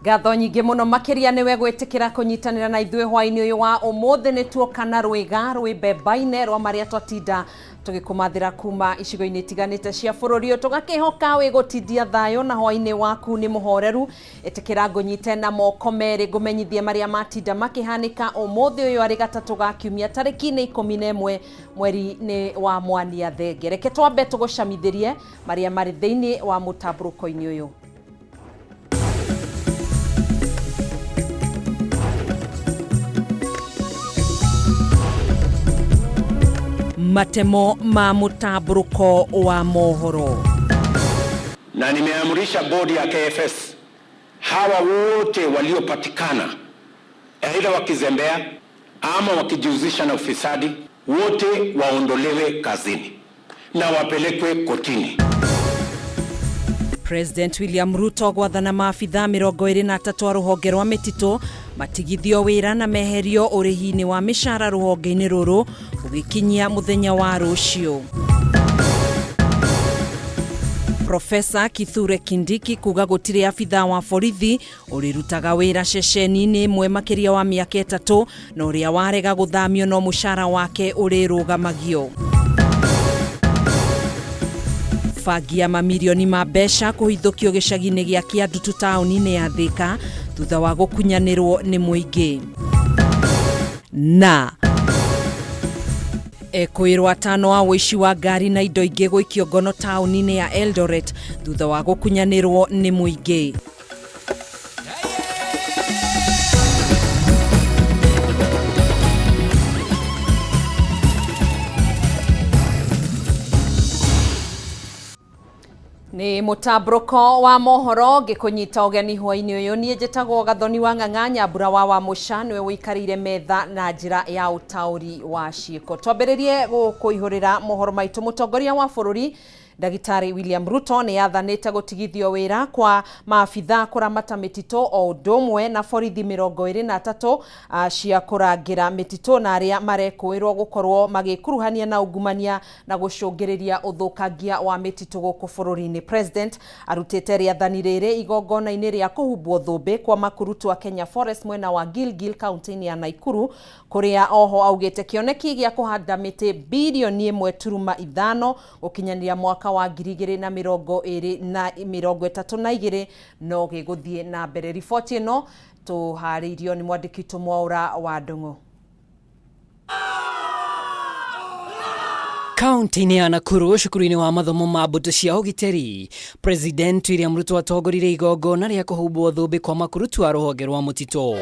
Ngatho nyingĩ mũno makĩria nĩwe gwĩtĩkĩra kũnyitanĩra na ithuĩ hwaĩ-inĩ ũyũ wa ũmũthĩ. Nĩ tuoka na rwĩga rwĩ mbemba-inĩ rwa marĩa twatinda tũgĩkũmathĩra kuma icigo-inĩ itiganĩte cia bũrũri ũyũ, tũgakĩhoka wĩ gũtindia thayũ na hwaĩ-inĩ waku nĩ mũhoreru. Ĩtĩkĩra ngũnyite na moko merĩ ngũmenyithie marĩa matinda makĩhanĩka ũmũthĩ ũyũ arĩ gatatũ ga kiumia tarĩki-inĩ 11 mweri-inĩ wa Mwania Thenge. Reke twambe tũgũcamithĩrie marĩa marĩ thĩinĩ wa mũtambũrũko-inĩ ũyũ. Matemo ma mũtambũrũko wa mohoro. Na nimeamrisha bodi ya KFS hawa wote waliopatikana aidha wakizembea ama wakijihusisha na ufisadi, wote waondolewe kazini na wapelekwe kotini. President William Ruto gwathana maabithaa 23 a rũhonge rwa mĩtitũ matigithio wĩra na meherio ũrĩhi-inĩ wa mĩcara rũhonge-inĩ rũrũ gũgĩkinyia mũthenya wa rũciũ. Profesa Kithure Kindiki kuga gũtirĩ abithaa wa borithi ũrĩrutaga wĩra ceceni-inĩ ĩmwe makĩria wa mĩaka 3 na ũrĩa warega gũthamio no mũcara wake ũrĩrũgamagio. Bangi ya mamirioni ma mbeca kũhithũkio gĩcagi-inĩ gĩa Kĩandutu taũni-inĩ ya Thĩka thutha wa gũkunyanĩrwo nĩ mũingĩ. Na ekwĩrwo atano a ũici wa ngari na indo ingĩ gũikio ngono taũni-inĩ ya Eldoret thutha wa gũkunyanĩrwo nĩ mũingĩ. Nĩ mũtambũrũko wa mohoro ngĩkũnyita ũgeni hwaĩ-inĩ ũyũ. Niĩ njĩtagwo Gathoni wa Ng'ang'a Nyambura wa Wamũca, nĩwe ũikarĩire metha na njĩra ya ũtaũri wa ciĩko. Twambĩrĩrie gũkũihũrĩra mohoro maitũ. Mũtongoria wa bũrũri Ndagĩtarĩ William Ruto nĩ athanĩte gũtigithio wĩra kwa maabithaa kũramata mĩtitũ o ũndũ ũmwe na borithi 23 cia kũrangĩra mĩtitũ na arĩa marekũĩrwo gũkorwo magĩkuruhania na ungumania na gũcũngĩrĩria ũthũkangia wa mĩtitũ gũkũ bũrũri-inĩ. President arutĩte rĩathani rĩrĩ igongona-inĩ rĩa kũhumbwo thũmbĩ kwa makurutu a Kenya Forest mwena wa Gilgil kaunti-inĩ ya Nakuru, kũrĩa oho augĩte kĩoneki gĩa kũhanda mĩtĩ birioni 1.5 gũkinyanĩria mwaka wa 2022 na 32 no gĩgũthiĩ na mbere. Riboti ĩno tũharĩirio nĩ mwandĩki witũ Mwaũra wa Ndung'u. Kaunti-inĩ ya Nakuru cukuru-inĩ wa mathomo ma mbũtũ cia ũgitĩri, President William Ruto atongoririe igongona rĩa kũhumbwo thũmbĩ kwa makurutu a rũhonge rwa mũtitũ.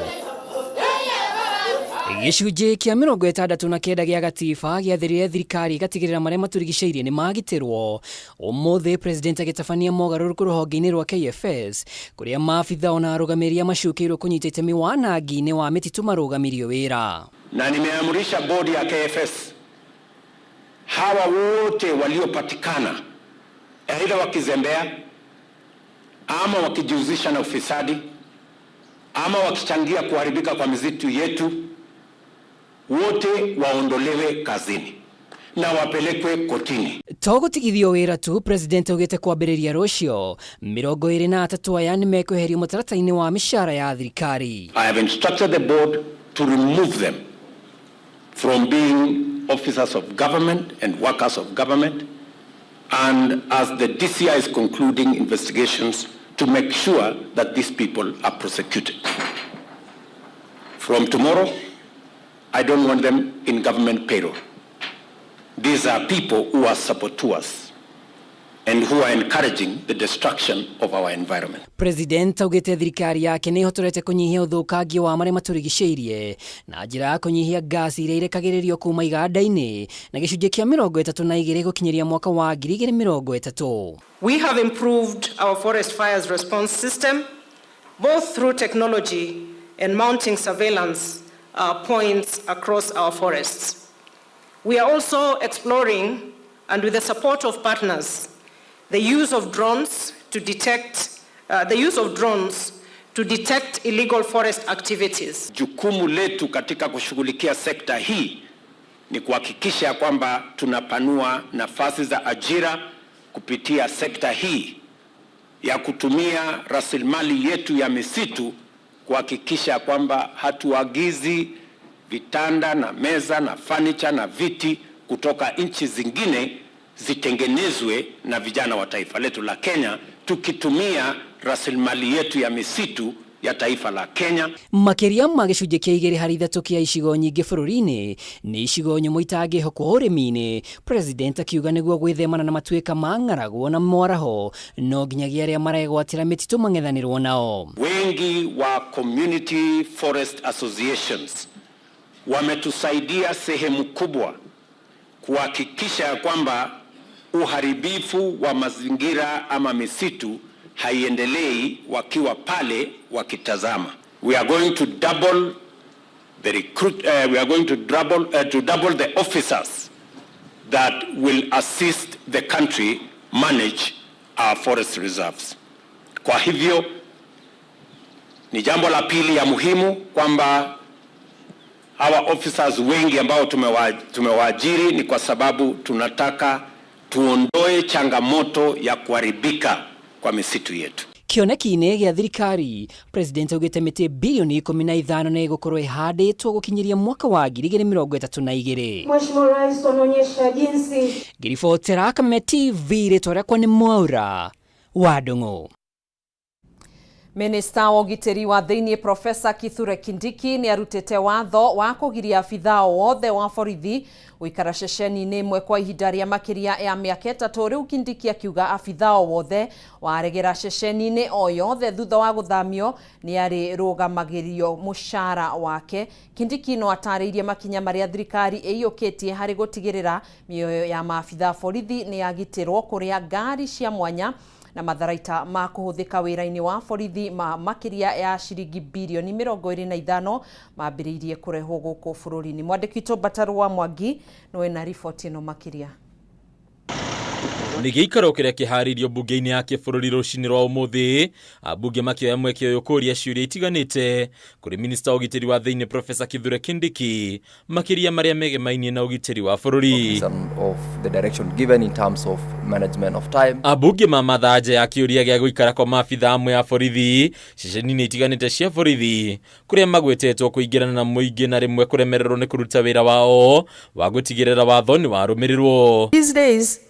Gĩcunjĩ kĩa 69 gĩa gatiba gĩathĩrire thirikari ĩgatigĩrĩra marĩa matũrigicĩirie nĩ magitĩrwo. Ũmũthĩ President agĩtabania mogarũrũku rũhonge-inĩ rwa KFS kũrĩa maabitha ona arũgamĩrĩri a macukĩirwo kũnyita itemi wanangi-inĩ wa mĩtitũ marũgamirio wĩra. Na nimeamrisha bodi ya KFS hawa wote waliopatikana aidha wakizembea ama wakijihusisha na ufisadi ama wakichangia kuharibika kwa misitu yetu, wote waondolewe kazini na wapelekwe kotini. To gũtigithio wĩra tu, President augĩte kwambĩrĩria rũciũ 23 aya nĩ mekweherio mũtaratara-inĩ wa mĩcara ya thirikari. I have instructed the board to remove them from being officers of government and workers of government, and as the DCI is concluding investigations to make sure that these people are prosecuted. From tomorrow, I don't want them in government payroll. These are people who are saboteurs and who are encouraging the destruction of our environment. President augĩte thirikari yake nĩ ĩhotorete kũnyihia ũthũkangia wa marĩa matũrigicĩirie na njĩra ya kũnyihia ngasi iria irekagĩrĩrio kuma iganda-inĩ na gĩcunjĩ kĩa 32 gũkinyĩria mwaka wa 2030. We have improved our forest fires response system both through technology and mounting surveillance points across our forests. We are also exploring, and with the support of partners, the use of drones to detect, the use of drones to detect illegal forest activities. Jukumu letu katika kushughulikia sekta hii ni kuhakikisha kwamba tunapanua nafasi za ajira kupitia sekta hii ya kutumia rasilimali yetu ya misitu kuhakikisha kwamba hatuagizi vitanda na meza na furniture na viti kutoka nchi zingine, zitengenezwe na vijana wa taifa letu la Kenya tukitumia rasilimali yetu ya misitu ya taifa la Kenya. Makĩria ma gĩcunjĩ kĩa 2 harĩ 3 kĩa icigo nyingĩ bũrũri-inĩ nĩ icigo nyũmũ itangĩhokwo ũrĩmi-inĩ. President akiuga nĩguo gwĩthemana na matuĩka ma ng'aragu na mwaraho no nginyagia arĩa maregwatĩra mĩtitũ mang'ethanĩrwo nao. Wengi wa community forest associations wametusaidia sehemu kubwa kuhakikisha ya kwamba uharibifu wa mazingira ama misitu haiendelei wakiwa pale wakitazama. We are going to double the recruit, we are going to double the officers that will assist the country manage our forest reserves. Kwa hivyo ni jambo la pili ya muhimu kwamba hawa officers wengi ambao tumewaajiri ni kwa sababu tunataka tuondoe changamoto ya kuharibika kwa misitu yetu. Kĩoneki-inĩ gĩa thirikari, President augĩte mĩtĩ bilioni 15 nĩ ĩgũkorwo ĩhandĩtwo gũkinyĩria mwaka wa 2032. Mheshimiwa Rais, wanaonyesha jinsi Ngĩribotera Kameme TV, rĩtwa rĩakwa nĩ Mwaura wa Ndung'u. Minista wa ũgitĩri wa thĩinĩ Profesa Kithure Kindiki nĩ arutĩte watho wa kũgiria abithaa o wothe wa borithi gũikara ceceni-inĩ ĩmwe kwa ihinda rĩa makĩria ya mĩaka 3. Rĩu Kindiki akiuga abithaa o wothe waregera ceceni-inĩ o yothe thutha wa gũthamio nĩ arĩrũgamagĩrio mũcara wake. Kindiki no atarĩirie makinya marĩa thirikari ĩiyũkĩtie harĩ gũtigĩrĩra mĩoyo ya maabithaa borithi nĩ yagitĩrwo, kũrĩa ngari cia mwanya na matharaita ma kũhũthĩka wĩra-inĩ wa borithi ma makĩria ya ciringi birioni 25 mambĩrĩirie kũrehwo gũkũ bũrũri-inĩ. Mwandĩki witũ Mbataru wa Mwangi nĩwe na riboti ĩno makĩria. Nĩ gĩikaro kĩrĩa kĩharĩirio mbunge-inĩ ya kĩbũrũri rũcinĩ rwa ũmũthĩ, ambunge makĩoya mweke ũyũ kũũria ciũria itiganĩte kũrĩ minista wa ũgitĩri wa thĩinĩ Profesa Kithure Kindiki, makĩria marĩa megemainie na ũgitĩri wa bũrũri. Of the direction given in terms of management of time. Ambunge mamatha nja ya kĩũria gĩa gũikara kwa maabitha amwe a borithi ceceni-inĩ itiganĩte cia borithi, kũrĩa magwetetwo kũingĩrana na mũingĩ na rĩmwe kũremererwo nĩ kũruta wĩra wao wa gũtigĩrĩra watho nĩ warũmĩrĩrwo. These days,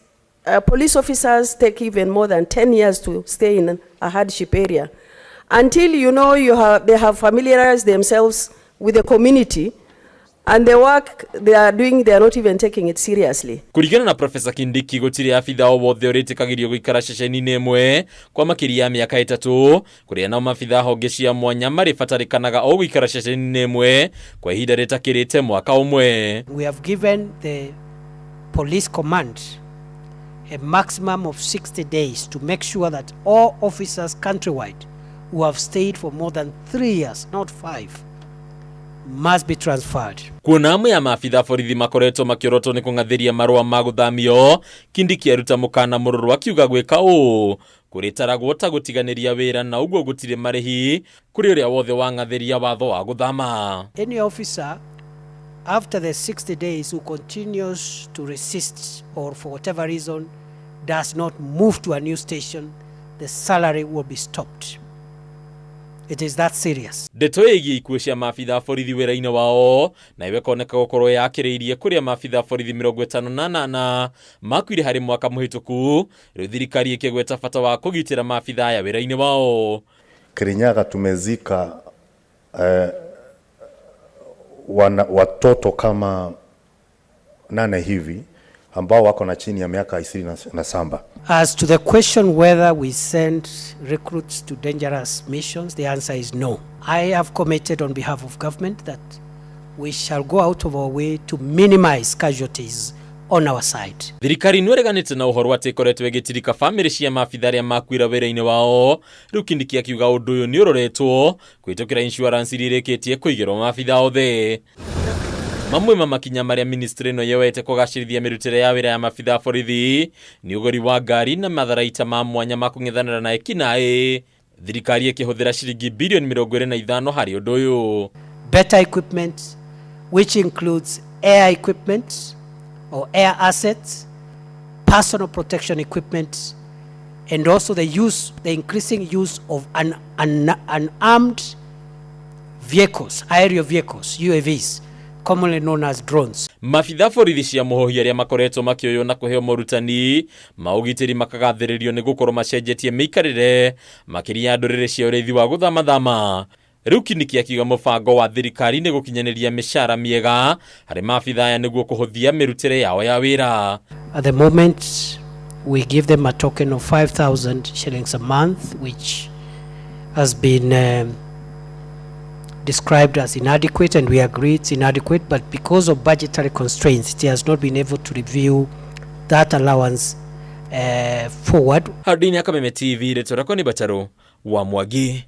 police officers take even more than 10 years to stay in a hardship area. Until they have familiarized themselves with the community and the work they are doing, they are not even taking it seriously. Kũringana na Profesa Kindiki, gũtirĩ abitha o wothe ũrĩtĩkagĩrio gũikara ceceni-inĩ ĩmwe kwa makĩria ya mĩaka 3, kũrĩa nao maabitha honge cia mwanya marĩbatarĩkanaga o gũikara ceceni-inĩ ĩmwe kwa ihinda rĩtakĩrĩte mwaka ũmwe. We have given the police command a maximum of 60 days to make sure that all officers countrywide who have stayed for more than 3 years, not 5, must be transferred. Kuona amwe ya maabitha borithi makoretwo makĩorotwo nĩ kũng'athĩria marũa ma gũthamio, Kindiki aruta mũkana mũrũrũ akiuga gwĩka ũũ kũrĩtaragwo ta gũtiganĩria wĩra na ũguo gũtirĩ marĩhi kũrĩ ũrĩa wothe wang'athĩria watho wa gũthama. Any officer after the 60 days who continues to resist or for whatever reason does not move to a new station, the salary will be stopped. It is that serious. Ndeto ĩgiĩ ikuũ cia maabitha borithi wĩra-inĩ wao na iwe koneka gũkorwo yakĩrĩirie, kũrĩa maabitha borithi 58 makuire harĩ mwaka mũhĩtũku, rĩu thirikari ĩkĩgweta bata wa kũgitĩra maabitha aya wĩra-inĩ wao. Kirinyaga tumezika watoto kama nane hivi ambao wako na chini ya miaka 27. As to the question whether we send recruits to dangerous missions, the answer is no. I have committed on behalf of government that we shall go out of our way to minimize casualties on our side. Thirikari nĩ ĩreganĩte na ũhoro atĩ ĩkoretwo ĩgĩtirika bamĩrĩ cia maabitha arĩa makuira wĩra-inĩ wao. Rĩu Kindiki akiuga ũndũ ũyũ nĩ ũroretwo kũhĩtũkĩra insurance iria irĩkĩtie kũigĩrwo maabitha othe. Mamwe ma makinya marĩa ministry ĩno yoete kũgacĩrithia mĩrutĩre ya wĩra ya maabitha a borithi nĩ ũgũri wa ngari na matharaita ma mwanya ma kũng'ethanĩra na ekinaĩ, thirikari ĩkĩhũthĩra ciringi bilioni 25 harĩ ũndũ ũyũ. Better equipment, which includes air equipment or air assets, personal protection equipment, And also the use, the increasing use of unarmed vehicles, aerial vehicles, UAVs, commonly known as drones. Mabitha borithi cia mũhohi arĩa makoretwo makĩoywo na kũheo morutani ma ũgitĩri makagathĩrĩrio nĩ gũkorwo macenjetie mĩikarĩre makĩria ya ndũrĩrĩ cia ũrĩithi wa gũthamathama. Rĩu Kindiki akiuga mũbango wa thirikari nĩ gũkinyanĩria mĩcara mĩega harĩ maabitha aya nĩguo kũhũthia mĩrutĩre yao ya wĩra. At the moment, we give them a token of 5,000 shillings a month, which has been described as inadequate, and we agree it's inadequate, but because of budgetary constraints, it has not been able to review that allowance forward. Handũ-inĩ ya Kameme TV, rĩtwa rĩakwa nĩ Batarũ wa Mwangi.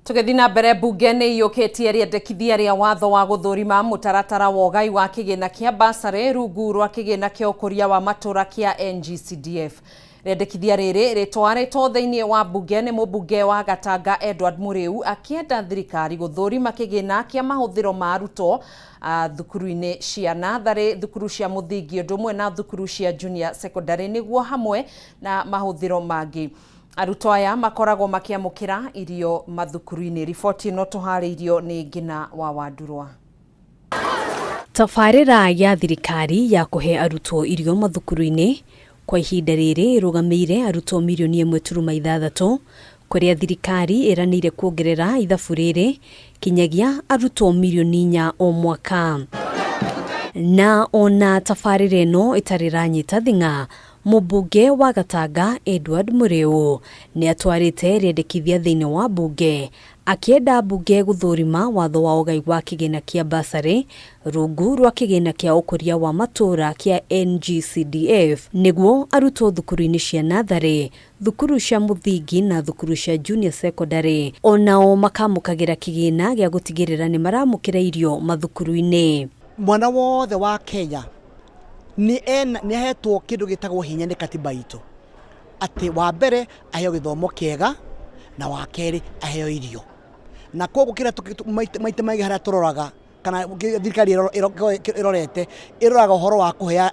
Tũgĩthiĩ na mbere, mbunge nĩ iyũkĩtie rĩendekithia rĩa watho wa gũthũrima mũtaratara wa ũgai wa kĩgĩna kĩa basarĩ rungu rwa kĩgĩna kĩa ũkũria wa matũra kĩa NGCDF. Rĩendekithia rĩrĩ rĩtwarĩtwo thĩinĩ wa mbunge nĩ mũmbunge wa Gatanga Edward Mũrĩu, akĩenda thirikari gũthũrima kĩgĩna kĩa mahũthĩro ma arutwo thukuru-inĩ cia natharĩ, thukuru cia mũthingi ũndũ ũmwe na thukuru cia junior secondary, nĩguo hamwe na mahũthĩro mangĩ arutwo aya makoragwo makĩamũkĩra irio mathukuru-inĩ. Riboti ĩno tũharĩirio nĩ Ngina wa Wandurwa. Tabarĩra ya thirikari ya kũhe arutwo irio mathukuru-inĩ kwa ihinda rĩrĩ ĩrũgamĩire arutwo mirioni 1.6, kũrĩa thirikari ĩranĩire kuongerera ithabu rĩrĩ kinyagia arutwo mirioni 4 o mwaka. Na ona tabarĩra ĩno ĩtarĩ ĩranyita thing'a, mũmbunge wa Gatanga Edward Mũrĩu nĩ atwarĩte rĩendekithia thĩinĩ wa mbunge, akĩenda mbunge gũthũrima watho wa ũgai wa kĩgĩna kĩa basarĩ rungu rwa kĩgĩna kĩa ũkũria wa matũra kĩa NGCDF, nĩguo arutwo thukuru-inĩ cia natharĩ, thukuru cia mũthingi na thukuru cia junior secondary onao makamũkagĩra kĩgĩna gĩa gũtigĩrĩra nĩ maramũkĩra irio mathukuru-inĩ. Mwana wothe wa Kenya nĩ ena nĩ ahetwo kĩndũ gĩtagwo hinya nĩ katiba itũ, atĩ wa mbere aheo gĩthomo kĩega na wa kerĩ aheo irio. Na koguo kĩrĩa maita maingĩ harĩa tũroraga kana thirikari ĩrorete, ĩroraga ũhoro wa kũhe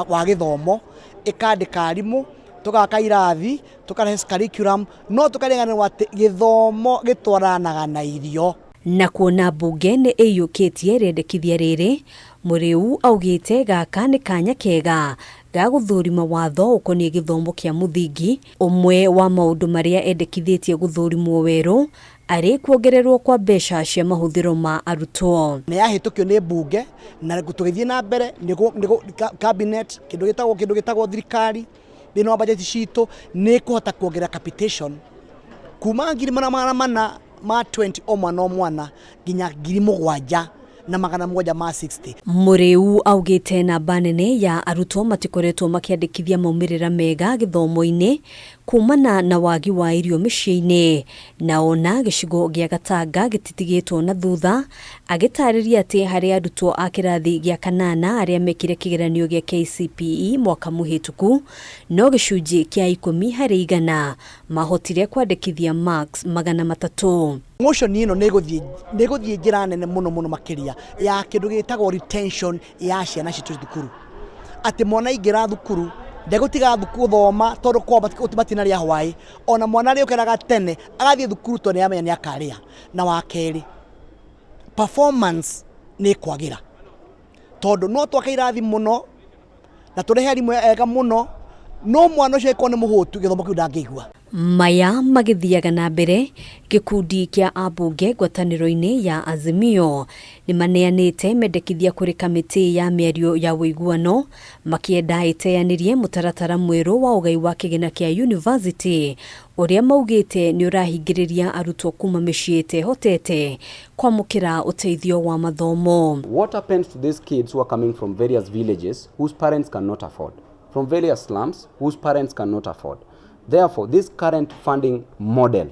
wa gĩthomo, ĩkandĩka arimũ, tũgaka irathi, tũkarehe curriculum, no tũkariganĩrwo atĩ gĩthomo gĩtwaranaga na irio. Na kuona mbunge nĩ ĩiyũkĩtie rĩendekithia rĩrĩ, Mũrĩu augĩte gaka nĩ kanya kega ga gũthũrima watho ũkoniĩ gĩthomo kĩa mũthingi. Ũmwe wa maũndũ marĩa endekithĩtie gũthũrimwo werũ arĩ kuongererwo kwa mbeca cia mahũthĩro ma arutwo. Nĩ yahĩtũkio nĩ mbunge na tũgĩthiĩ na mbere nĩ cabinet, kĩndũ gĩtagwo thirikari thĩinĩ wa bajeti citũ nĩ kũhota kuongerera capitation kuma 420,000 o mwana o mwana nginya 7,760. Mũrĩu augĩte namba nene ya arutwo matikoretwo makĩandĩkithia maumĩrĩra mega gĩthomo-inĩ kumana na wagi wa irio mĩciĩ-inĩ, na ona gĩcigo gĩa Gatanga gĩtitigĩtwo na thutha, agĩtarĩria atĩ harĩ arutwo a kĩrathi gĩa kanana arĩa mekire kĩgeranio gĩa KCPE mwaka mũhĩtũku, no gĩcunjĩ kĩa 10% mahotire kwandĩkithia marks 300. Motion ĩno nĩ ĩgũthiĩ njĩra nene mũno mũno makĩria ya kĩndũ gĩtagwo retention ya ciana citũ thukuru, atĩ mwana aingĩra thukuru ndegũtiga gũthoma tondũ kwao matinarĩa hwaĩ. Ona mwana arĩũkĩraga tene agathiĩ thukuru tondũ nĩamenya nĩ akarĩa. Na wa kerĩ, performance nĩ ĩkwagĩra, tondũ no twake irathi mũno na tũrehe arimũ ega mũno, no mwana ũcio angĩkorwo nĩ mũhũtu, gĩthomo kĩu ndangĩigua. Maya magĩthiaga na mbere, gĩkundi kĩa ambunge ngwatanĩro-inĩ ya Azimio nĩ maneanĩte mendekithia kũrĩ kamĩtĩ ya mĩario ya ũiguano, makĩenda ĩteanĩrie mũtaratara mwerũ wa ũgai wa kĩgĩna kĩa university ũrĩa maugĩte nĩ ũrahingĩrĩria arutwo kuma mĩciĩ ĩtehotete kwamũkĩra ũteithio wa mathomo. What happens to these kids who are coming from various villages whose parents cannot afford, from various slums whose parents cannot afford? Therefore, this current funding model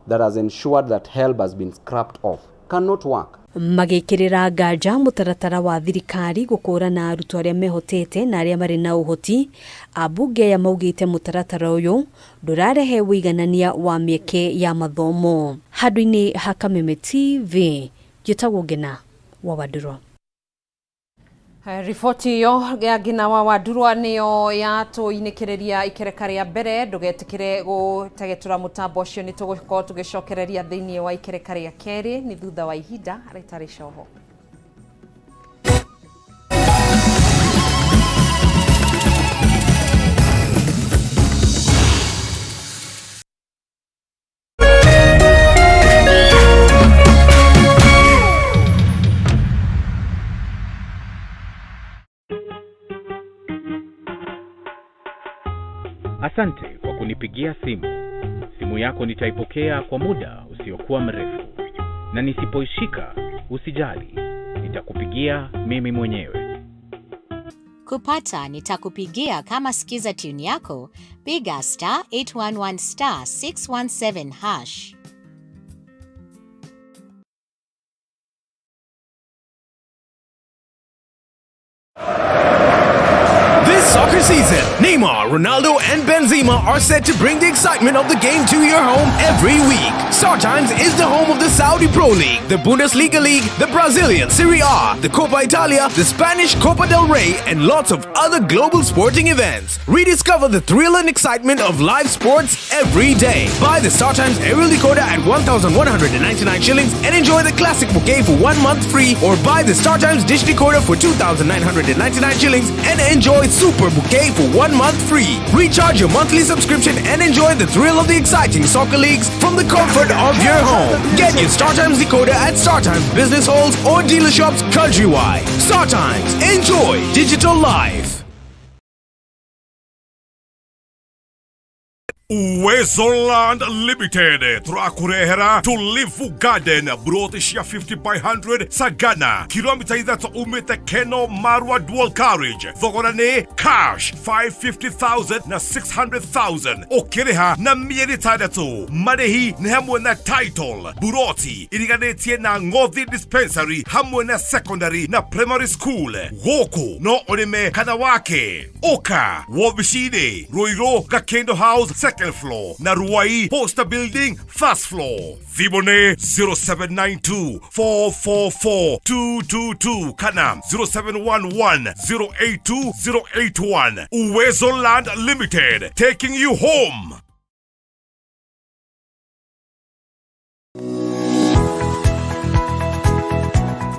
that has ensured that HELB has been scrapped off cannot work. Magĩkĩrĩra nganja mũtaratara wa thirikari gũkũrana arutwo arĩa mehotete na arĩa marĩ na ũhoti, ambunge aya maugĩte mũtaratara ũyũ ndũrarehe ũiganania wa mĩeke ya mathomo. Handũ-inĩ ha Kameme TV, njĩtagwo Ngena wa Wandũrwa. Riboti ĩyo ya Ngina wa Wandurwa nĩyo yatũinĩkĩrĩria ikereka rĩa mbere. Ndũgetĩkĩre gũtegetũra mũtambo ũcio, nĩ tũgũkorwo tũgĩcokereria thĩinĩ wa ikereka rĩa kerĩ nĩ thutha wa ihinda rĩtarĩ coho. Asante kwa kunipigia simu. Simu yako nitaipokea kwa muda usiokuwa mrefu, na nisipoishika usijali, nitakupigia mimi mwenyewe. Kupata nitakupigia kama skiza tune yako, piga star 811 star 617 hash. This soccer season, Neymar, Ronaldo, and Benzema are set to bring the excitement of the game to your home every week. StarTimes is the home of the Saudi Pro League, the Bundesliga League, the Brazilian Serie A, the Coppa Italia, the Spanish Copa del Rey, and lots of other global sporting events. Rediscover the thrill and excitement of live sports every day. Buy the StarTimes aerial decoder at 1,199 shillings and enjoy the classic bouquet for 1 month free, or buy the StarTimes dish decoder for 2,999 shillings and enjoy Super Bouquet for 1 month free. Recharge your monthly subscription and enjoy the thrill of the exciting soccer leagues from the comfort of your home. Get your StarTimes decoder at StarTimes business halls or dealer shops countrywide. StarTimes, enjoy digital life. Uwezo Land Limited turakurehera Tulivu Garden, broti cia 50 by 100 Sagana, kilomita 3 umite Keno Marwa dual carriage. Thogora nĩ cash 550,000 na 600,000, ũkĩrĩha na mĩeri 6. Marĩhi nĩ hamwe na title, buroti iriganĩtie na Ngothi dispensary hamwe na secondary na primary school. Gũkũ no ũrĩme kana wake. Ũka wobici-inĩ Ruiru Gakendo House second floor na Ruai Posta Building first floor. Thimũ nĩ 0792 444 222 kana 0711 082 081. Uwezo Land Limited, taking you home.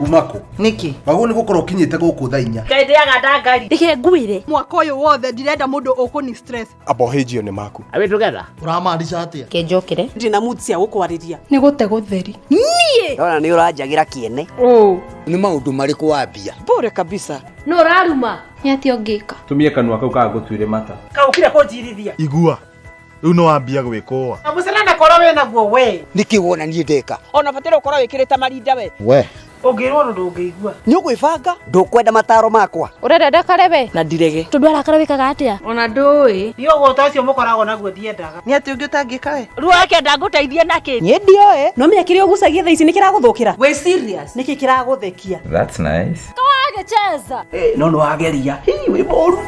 Umako niki wagwo nĩ gũkorwo ũkinyĩte gũkũ thaa 4. Ngai ndĩaga ndangari. Reke ngwĩre mwaka ũyũ wothe ndirenda mũndũ ũkũni stress. Abohĩnjio nĩ maku. Are we together? Ũramaanisha atĩa? Kĩnjũkĩre. Ndina mood cia gũkwarĩria. Nĩ gũte gũtheri. Niĩ ndona nĩ ũranjagĩra kĩene. Nĩ maũndũ marĩkũ wambia? Bure kabisa. No ũraruma. Nĩ atĩa ũngĩka? Tumie kanua kau kaga gũtuĩre mata. Kaũkire kũnjirithia. Igua rĩu no wambia gwĩkũa. Mũcene korwo wĩ naguo we. Nĩkĩ wona niĩ ndeka? Ona bataire ũkorwo wĩkĩrĩte marinda we. We Ũngĩrwo ũndũ ndũngĩigua. Nĩ ũgwĩbanga? Ndũkwenda mataro makwa. Ũrenda ndakare we? Na ndirege. Tondũ arakara wĩkaga atĩa? Ona ndũĩ. Niĩ ũgũta ũcio mũkoragwo naguo ndiendaga. Nĩ atĩ ũngĩ ũtangĩka we? Ruo akenda ngũteithie nakĩ? Niĩ ndioĩ. No menya kĩrĩa ũgucagia thaa ici nĩ kĩragũthũkĩra. Wĩ serious? Nĩkĩ kĩragũthekia? That's nice. Kawagĩcheza. No nĩ wageria. Hii wĩ mũru.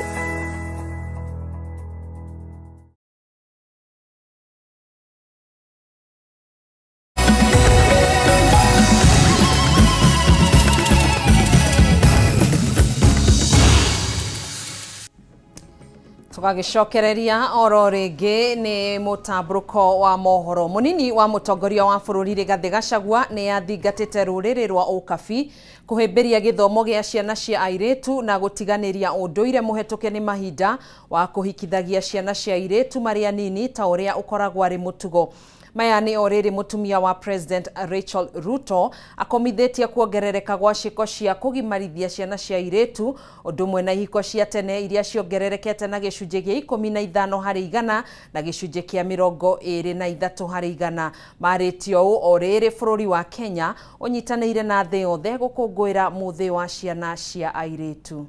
Tũgagĩcokereria oro rĩngĩ nĩ mũtambũrũko wa mohoro. Mũnini wa mũtongoria wa bũrũri Rigathĩ Gachagua nĩ athingatĩte rũrĩrĩ rwa ũkabi kũhĩmbĩria gĩthomo gĩa ciana cia airĩtu na gũtiganĩria ũndũire mũhetũke nĩ mahinda wa kũhikithagia ciana cia airĩtu marĩ anini ta ũrĩa ũkoragwo arĩ mũtugo. Maya nĩ o rĩrĩ mũtumia wa President Rachel Ruto akomithĩtie kuongerereka gwa ciĩko cia kũgimarithia ciana cia airĩtu ũndũ ũmwe na ihiko cia tene iria ciongererekete na gĩcunjĩ gĩa 15 harĩ igana na gĩcunjĩ kĩa 23 harĩ igana. Marĩtie ũũ o rĩrĩ bũrũri wa Kenya ũnyitanĩire na thĩ yothe gũkũngũĩra mũthĩ wa ciana cia airĩtu.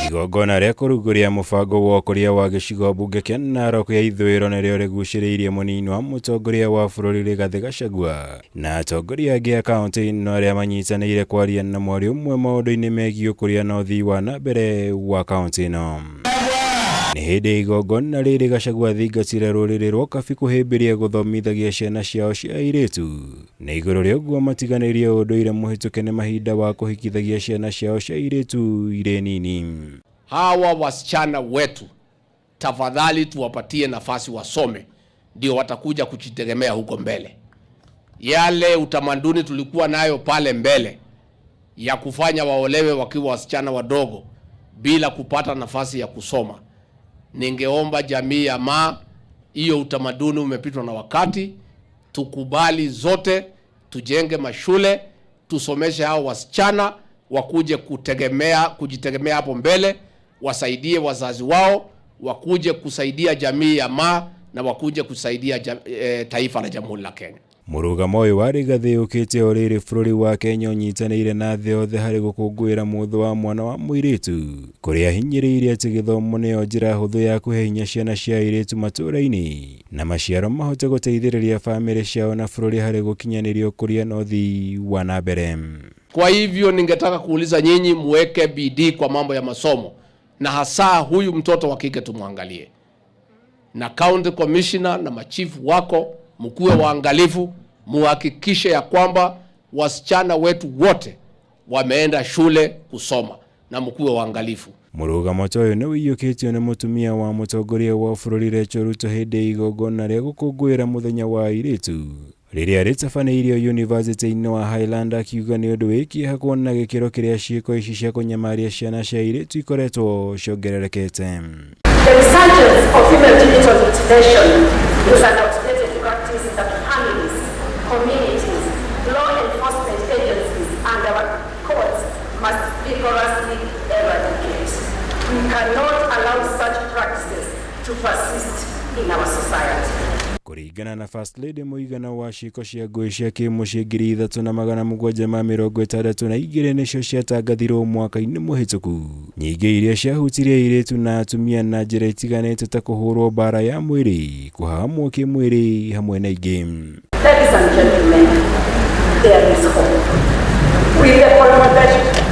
Igongona rĩa kũrugũria mũbango wa ũkũria wa gĩcigo mbunge kĩa Narok ya ithũĩro nĩrĩo rĩgucĩrĩirie mũnini wa mũtongoria wa bũrũri Rigathĩ Gachagua na atongoria angĩ a kaũntĩ ĩno arĩa manyitanĩire kwaria na mwario ũmwe maũndũ-inĩ megiĩ ũkũria na ũthii wa na mbere wa kaũntĩ ĩno. Nĩ hĩndĩ igongona rĩrĩ Gachagua athingatire rũrĩrĩ rwa Kabi kũhĩmbĩria gũthomithagia ciana ciao cia airĩtu na igũrũ rĩa ũguo matiganĩrie ũndũire mũhĩtũke nĩ mahinda wa kũhikithagia ciana ciao cia airĩtu irĩ nini. Hawa wasichana wetu tafadhali tuwapatie nafasi wasome, ndio watakuja kujitegemea huko mbele. Yale utamaduni tulikuwa nayo pale mbele ya kufanya waolewe wakiwa wasichana wadogo bila kupata nafasi ya kusoma, ningeomba jamii ya Maa, hiyo utamaduni umepitwa na wakati. Tukubali zote, tujenge mashule, tusomeshe hao wasichana wakuje kutegemea, kujitegemea hapo mbele, wasaidie wazazi wao, wakuje kusaidia jamii ya Maa na wakuje kusaidia taifa la Jamhuri la Kenya. Mũrũgamo ũyũ wa Rigathĩ ũkĩte o rĩrĩ bũrũri wa Kenya ũnyitanĩire na thĩ yothe harĩ gũkũngũĩra mũthĩ wa mwana wa mũirĩtu kũrĩa ahinyĩrĩirie atĩ gĩthomo nĩyo njĩra hũthũ ya kũhe hinya ciana cia airĩtu matũũra-inĩ na maciaro mahote gũteithĩrĩria bamĩrĩ ciao na bũrũri harĩ gũkinyanĩria ũkũria na ũthii wa na mbere. Kwa hivyo ningetaka kuuliza nyinyi muweke bidii kwa mambo ya masomo, na hasa huyu mtoto wa kike tumwangalie, na county commissioner na machifu wako mkuwe waangalifu, muhakikishe ya kwamba wasichana wetu wote wameenda shule kusoma, na mkuwe waangalifu. Mũrũgamo ta ũyũ nĩ ũiyũkĩtio nĩ mũtumia wa mũtongoria wa bũrũri Rachel Ruto hĩndĩ ya igongona rĩa gũkũngũĩra mũthenya wa airĩtu rĩrĩa rĩtabanĩirio yunivasĩtĩ-inĩ wa Highland akiuga nĩ ũndũ wĩ kĩeha kuona gĩkĩro kĩrĩa ciĩko ici cia kũnyamaria ciana cia airĩtu ikoretwo ciongererekete. The resurgence of female genital mutilation is an outdated practice that families, communities, law enforcement agencies, and our courts must vigorously eradicate. We cannot allow such practices to persist in our society. Kũringana na First Lady mũigana wa ciĩko cia ngũĩ cia kĩmũciĩ 3762 nĩcio ciatangathirwo mwaka-inĩ mũhĩtũku, nyingĩ iria ciahutirie airĩtu na atumia na njĩra itiganĩte ta kũhũrwo mbara ya mwĩrĩ, kũhahamwo kĩmwĩrĩ hamwe na ingĩ. Ladies and gentlemen, there is hope. With the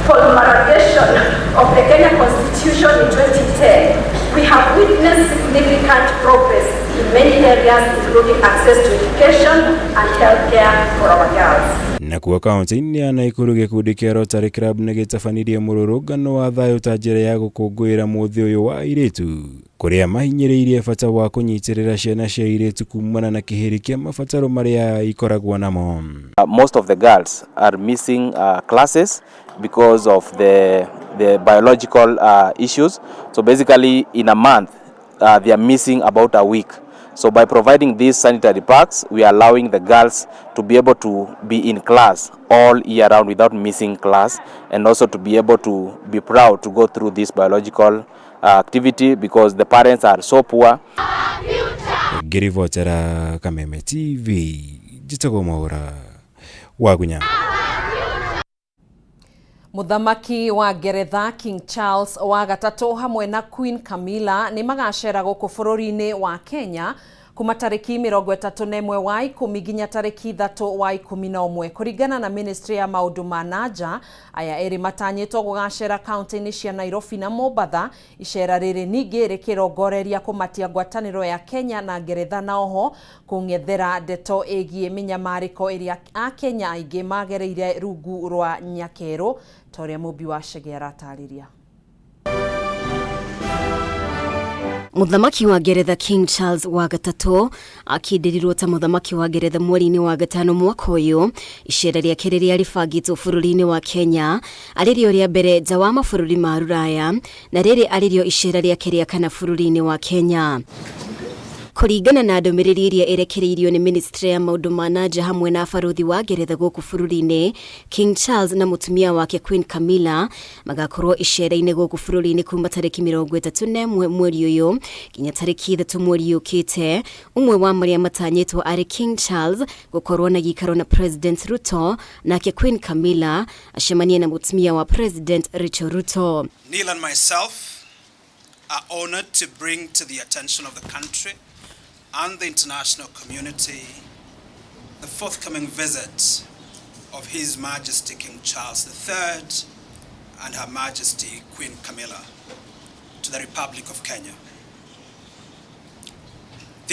promulgation of the Kenya Constitution in 2010, we have witnessed significant progress in many areas, including access to education and healthcare for our girls. Nakuo kaunti-inĩ ya Nakuru gĩkundi kĩa Rotary Club nĩ gĩtabanirie mũrũrũngano wa thayũ ta njĩra ya gũkũngũĩra mũthĩ ũyũ wa airĩtu kũrĩa mahinyĩrĩirie bata wa kũnyitĩrĩra ciana cia airĩtu kumana na kĩhĩri kĩa mabataro marĩa ikoragwo namo. Most of the girls are missing classes because of the biological issues. So basically in a month they are missing about a week. So by providing these sanitary packs, we are allowing the girls to be able to be in class all year round without missing class, and also to be able to be proud to go through this biological activity because the parents are so poor. Ngĩribotera Kameme TV, njĩtagwo Mwaũra wa Gunya. Mũthamaki wa Ngeretha King Charles wa gatatũ hamwe na Queen Camilla nĩ magacera gũkũ bũrũri-inĩ wa Kenya kuma tarĩki 31 wa 10 nginya tarĩki 3 wa 11 kũringana na ministry ya maũndũ ma nanja. Aya erĩ matanyĩtwo gũgacera kaunti-inĩ cia Nairobi na Mombatha. Icera rĩrĩ ningĩ rĩkĩrongoreria kũmatia ngwatanĩro ya Kenya na Ngeretha na oho kũng'ethera ndeto ĩgiĩ mĩnyamarĩko ĩrĩa Akenya aingĩ magereire rungu rwa nyakerũ ta ũrĩa Mũmbi wa Chege aratarĩria. Mũthamaki wa Ngeretha King Charles wa gatatũ akindĩrirwo ta mũthamaki wa Ngeretha mweri-inĩ wa gatano mwaka ũyũ. Icera rĩake rĩrĩa rĩbangĩtwo bũrũri-inĩ wa Kenya arĩ rĩo rĩa mbere nja wa mabũrũri ma Rũraya na rĩrĩ arĩ rĩo icera rĩake rĩa kana bũrũri-inĩ wa Kenya. Kũringana na ndũmĩrĩri ĩrĩa ĩrekereirio nĩ ministry ya maũndũ ma na nja hamwe na barũthi wa Ngeretha gũkũ bũrũri-inĩ, King Charles na mũtumia wake Queen Camilla magakorwo icera-inĩ gũkũ bũrũri-inĩ kuma tarĩki 31 mweri ũyũ nginya tarĩki 3 mweri ũkĩte. Ũmwe wa marĩa matanyĩtwo arĩ King Charles gũkorwo na gĩikaro na President Ruto, nake Queen Camilla acemanie na mũtumia wa President Rachel Ruto. Neil and myself are honored to bring to the attention of the country and the international community the forthcoming visit of His Majesty King Charles III and Her Majesty Queen Camilla to the Republic of Kenya.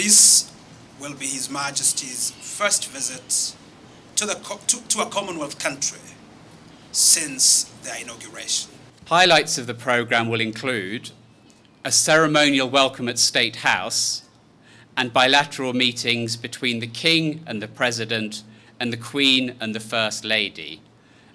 This will be His Majesty's first visit to, the, to a Commonwealth country since their inauguration. Highlights of the programme will include a ceremonial welcome at State House and bilateral meetings between the King and the President and the Queen and the First Lady,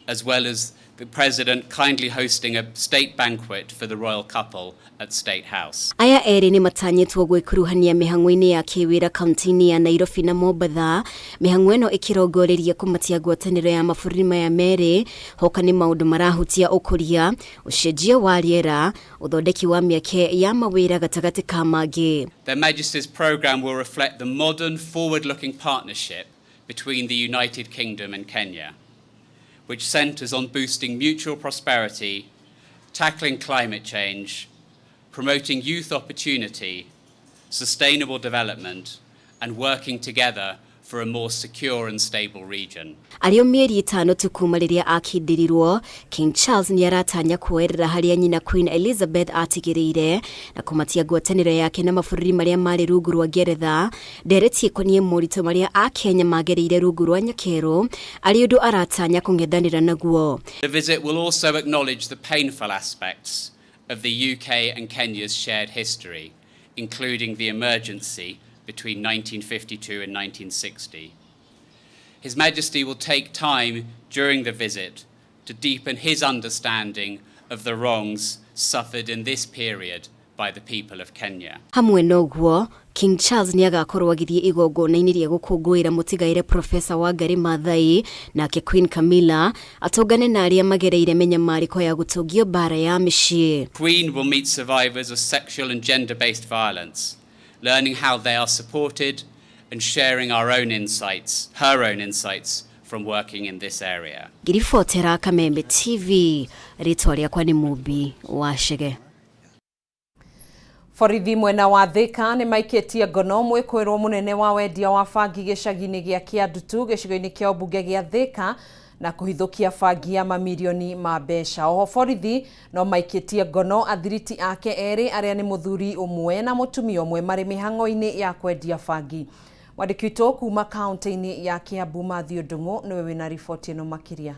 as well as the President kindly hosting a state banquet for the royal couple at State House. Aya erĩ nĩ matanyĩtwo gwĩkuruhania mĩhang'o-inĩ ya kĩwĩra kaunti-inĩ ya Nairobi na Mombatha. Mĩhang'o ĩno ĩkĩrongoreria kũmatia ngwatanĩro ya mabũrũri maya merĩ hoka nĩ maũndũ marahutia ũkũria, ũcenjia wa rĩera, ũthondeki wa mĩeke ya mawĩra gatagatĩ ka mangĩ. Their Majesty's programme will reflect the modern, forward-looking partnership between the United Kingdom and Kenya, which centres on boosting mutual prosperity, tackling climate change, promoting youth opportunity, sustainable development, and working together for a more secure and stable region. Arĩ o mĩeri 5 tu kuma rĩrĩa akindĩrirwo, King Charles nĩ aratanya kuoerera harĩa nyina Queen Elizabeth atigĩrĩire na kũmatia ngwatanĩro yake na mabũrũri marĩa marĩ rungu rwa Ngeretha. Ndereti ĩkoniĩ moritũ marĩa Akenya magereire rungu rwa nyakerũ arĩ ũndũ aratanya kũng'ethanĩra naguo. The visit will also acknowledge the painful aspects of the UK and Kenya's shared history, including the emergency between 1952 and 1960. His Majesty will take time during the visit to deepen his understanding of the wrongs suffered in this period by the people of Kenya. Hamwe na ũguo, King Charles nĩ agakorwo agĩthiĩ igongona-inĩ rĩa gũkũngũĩra mũtigaire Profesa Wangari Maathai, nake Queen Camilla atũngane na arĩa magereire mĩnyamarĩko ya gũtũngio mbara ya mĩciĩ. Queen will meet survivors of sexual and gender-based violence, learning how they are supported and sharing our own insights, her own insights from working in this area. Ngiribotera Kameme TV, rĩtwa rĩakwa nĩ Mũmbi wa Chege. Borithi mwena wa Thika nĩ maikĩtie ngono mwĩkũĩrwo mũnene wa wendia wa bangi gĩcagi-inĩ gĩa Kĩandutu gĩcigo-inĩ kĩa ũmbunge gĩa Thika na kũhithũkia bangi ya mamirioni ma mbeca. Oho borithi no maikĩtie ngono athiriti ake erĩ arĩa nĩ mũthuri ũmwe na mũtumia ũmwe marĩ mĩhang'o-inĩ ya kwendia bangi. Mwandĩki witũ kuma kaunti-inĩ ya Kiambu Mathew Ndung'u nĩwe wĩna riboti ĩno makĩria.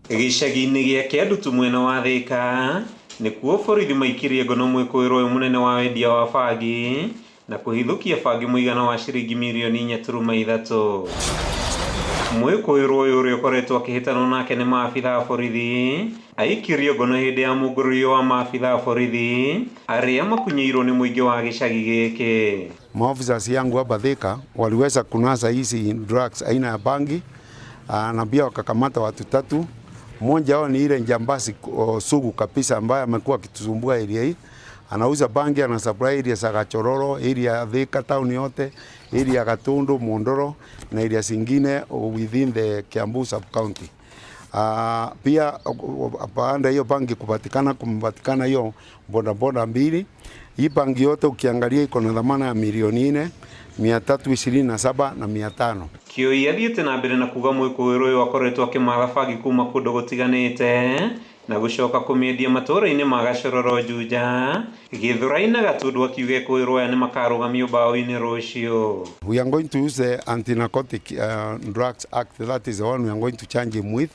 Gĩcagi-inĩ gĩa Kĩandutu mwena wa Thika nĩkuo borithi maikirie ngono mwĩkũĩrwo ũyũ mũnene wa wendia wa bangi na kũhithũkia bangi mũigana wa ciringi mirioni 4.3. Mwĩkũĩrwo ũyũ ũrĩa ũkoretwo akĩhĩtanwo nake nĩ maabitha a borithi aikirio ngono hĩndĩ ya mũngũrũrio wa maabitha a borithi arĩa makunyĩirwo nĩ mũingĩ wa gĩcagi gĩkĩ. Maofisa yangu hapa Thika waliweza kunasa hizi drugs aina ya bangi na pia wakakamata watu 3. Mmoja wao ni ile njambazi sugu kabisa ambaye amekuwa akitusumbua area hii. Anauza bangi, ana supply area za Gachororo, area ya Thika town yote, area ya Gatundu, Mondoro na area zingine within the Kiambu sub county. Pia baada hiyo bangi kupatikana, kumepatikana hiyo boda boda 2. Hii bangi yote ukiangalia iko na dhamana ya milioni 4,327,500. Kĩoi athiĩte na mbere na kuga mwĩkũĩrwo ũyũ akoretwo akĩmatha bangi kuma kũndũ gũtiganĩte na gũcoka kũmĩendia matũũra-inĩ ma Gachororo, Juja, Gĩthũrai na Gatundu, akiuga ekũĩrwo aya nĩmakarũgamio mbaũ-inĩ rũciũ. We are going to use the Anti-Narcotic Drugs Act. That is the one we are going to charge him with.